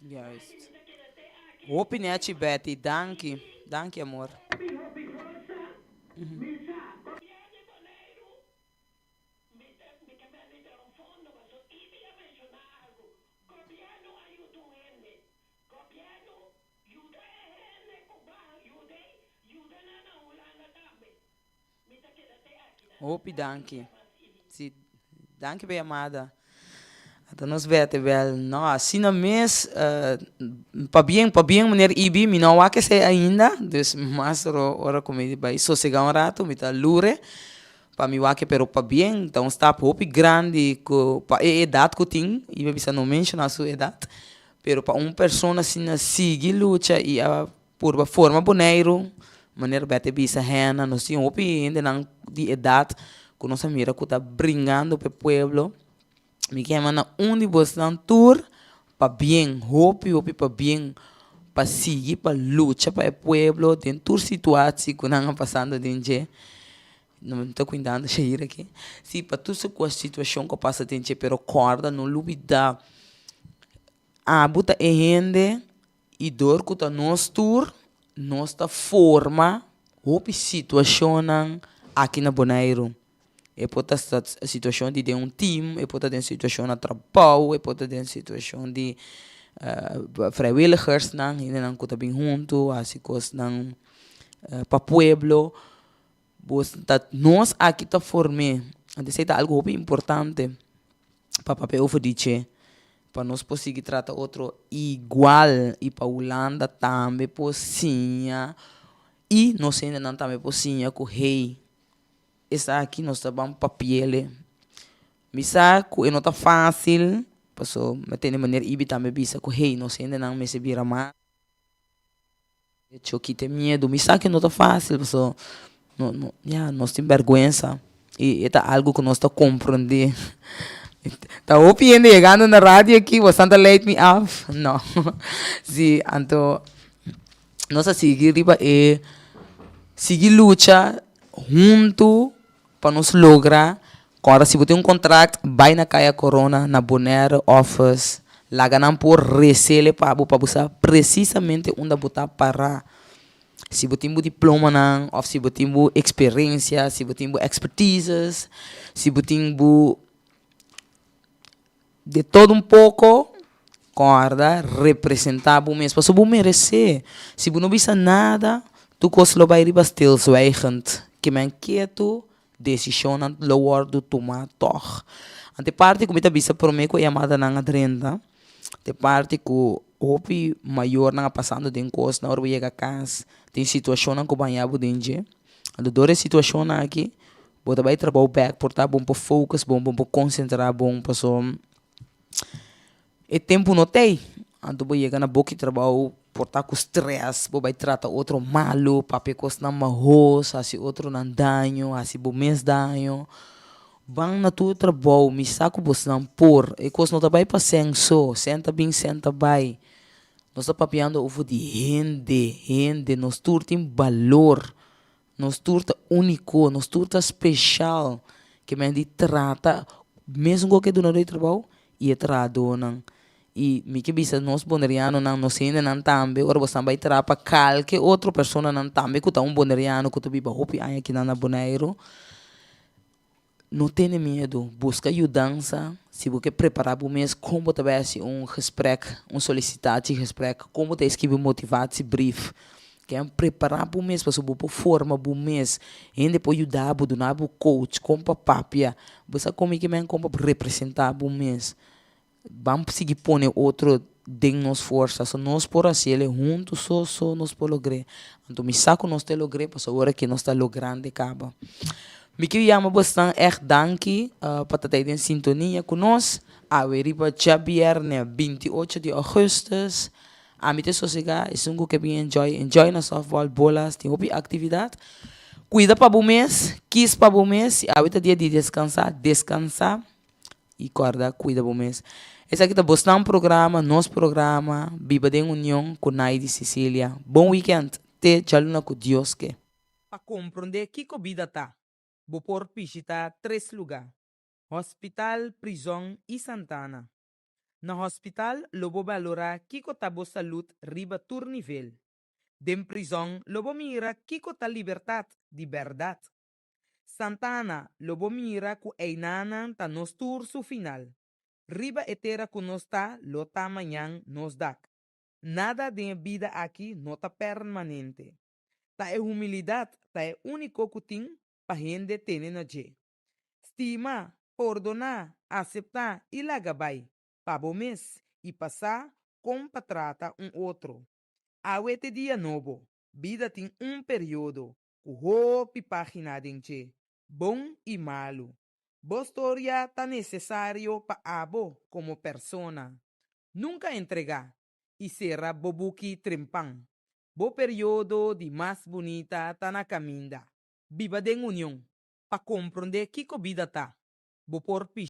Juist. Hopi nechi Betty, danki. Danki amor. Hopi danki. Si, danki pa e yamada. Ata nos bete bel. No, asina mes, pabien, pabien meneer Ibi, mi no a wak esei ainda, dus mas ro ora ku mi bai sosega un rato mi ta lure pa mi wak e, pero pabien, ta un stap hopi grandi ku pa e edat ku tin, Ibi a bisa no menshona su edat, pero pa un persona asina sigui lucha i a Purba forma Boneiru, manera Bette bisa hena, nos tin hopi hendenan di edat ku nos a mira ku ta bringando pa e pueblo. Mi ke manda un di bosnan tur pabien, hopi hopi pabien pa sigui pa lucha pa e pueblo den tur situatie ku nan a pasando den dje. No ta kuindando Shair aki. Si, pa tur situashon ku a pasa den dje, pero kòrda no lubida abo ta e hende. I dor ku ta nos tur, nos ta forma hopi situashonnan aki na Boneiru. E por ta situashon di den un tim, e por ta den situashon na trabou, e por ta den situashon di vrijwilligersnan, hendenan ku ta bin huntu hasi kosnan pa pueblo. Bo ta nos aki ta form'é. Anto esei ta algu hopi importante pa papia over di dje, pa nos por sigui trata otro igual i pa Hulanda tambe por siña i nos hendenan tambe por siña ku hey, esaki nos ta ban papi'el. Mi sa ku e no ta fásil, pasobra mi a tende meneer Ibi tambe bisa ku hey, nos hendenan mester bira mas. Hecho kita e miedu. Mi sa ke no ta fácil paso no no ya nos tin bèrgwensa i e ta algu ku nos ta komprondé. Ta hopi hende yegando na radio aki boso ta leit mi af? No. Si, anto nos a sigui riba e sigui lucha huntu pa nos logra ku ora si bo tin un kontrakt bai na Kaya Corona na Bonaire office laga nan por resele pa bo pa bo sa presisamente unda bo ta para. Si bo tin bo diplomanan òf si bo tin bo eksperensia, si bo tin bo expertises, si bo tin bo de todo un poko kòrda representá bo mes pasobra bo meresé. Si bo no bisa nada tur kos lo bai riba stilzwijgend ke men ketu Desishonnan lo wòrdu tumá tòg. Anto e parti ku mi ta bisa promé ku e yamadanan a drenta, ta e parti ku hopi mayornan a pasando den kosnan ora bo yega kas, tin situashonnan ku baña bo den dje. Anto dor e situashonnan aki, bo ta bai trabou bèk por ta bon por focus bon, bon por konsentrá bon pasobra E tempu no t'ei, anto bo yega na boki trabou por ta ku strès, bo bai trata otro malu, papia kosnan mahos, hasi otronan daño, hasi bo mes daño. Ban na tur trabou, mi sa ku bosnan por, e kos no ta bai pa sèn so, sèn ta bin sèn ta bai. Nos ta papiando over di hende, hende, nos tur tin balor, Nos tur ta úniko, nos tur ta speshal. Ke men di trata mesun ku ke dunadó di trabou i e trahadónan. I mi ke bisa nos bonerianonan, nos hendenan tambe, ora bo esnan bai traha pa kalke otro personanan tambe ku ta un boneriano ku ta biba hopi aña akinan na Boneiru, No tene miedu, buska yudansa si bo ke prepará bo mes kon bo ta bai hasi un gesprek, un solicitatiegesprek, kon bo ta skibi un motivatiebrief. Ken prepará bo mes pasobra bo por forma bo mes, hende por yuda bo, duna bo coach kon pa papia. Bo sa kon mi ke men kon pa representá bo mes. Ban sigui pone otro den nos forsa, so nos por hasiel huntu so so nos por logr'é. Anto mi sa ku nos ta logr'é pasobra ora ke nos ta logrando e kaba. Mi ke yama bosnan ègt danki pa ta ta den sintonia ku nos awe riba djabièrnè 28 di ougùstùs. Ami ta sosegá, esun ku ke bin enjoy, enjoy na softball, bolas, tin hopi aktividat. Kuida pa bo mes, kis pa bo mes, si awe ta dia di deskansá, deskansá. I kòrda kuida bo mes. Esaki ta bosnan programa, nos programa, Biba den Union ku Naidy Cecilia. Bon weekend! Te djaluna ku Dios ke. Pa komprondé kiko bida ta, bo por bishitá tres lugá, Hospital, Prizòn i Santana. Na hospital lo bo balorá kiko ta bo salú riba tur nivel. Den prizòn lo bo mira kiko ta libertat di bèrdat. Santana lo bo mira ku einan ta nos tur su final. Riba e tera ku nos ta lo ta mañan nos dak. Nada den bida aki no ta permanente. Ta e humildat ta e úniko ku tin pa hende tene na dje. Stima, pordoná, aseptá i laga bai, pa bo mes i pa sa kon pa trata un otro. Awe ta dia nobo, bida tin un periodo, ku hopi página den dje, bon i malu. Bo storia ta nesesario pa abo komo persona. Nunka entregá i sera bo buki trempan. Bo periodo di mas bunita ta na kaminda. Biba den union, pa komprondé kiko bida ta. Bo por.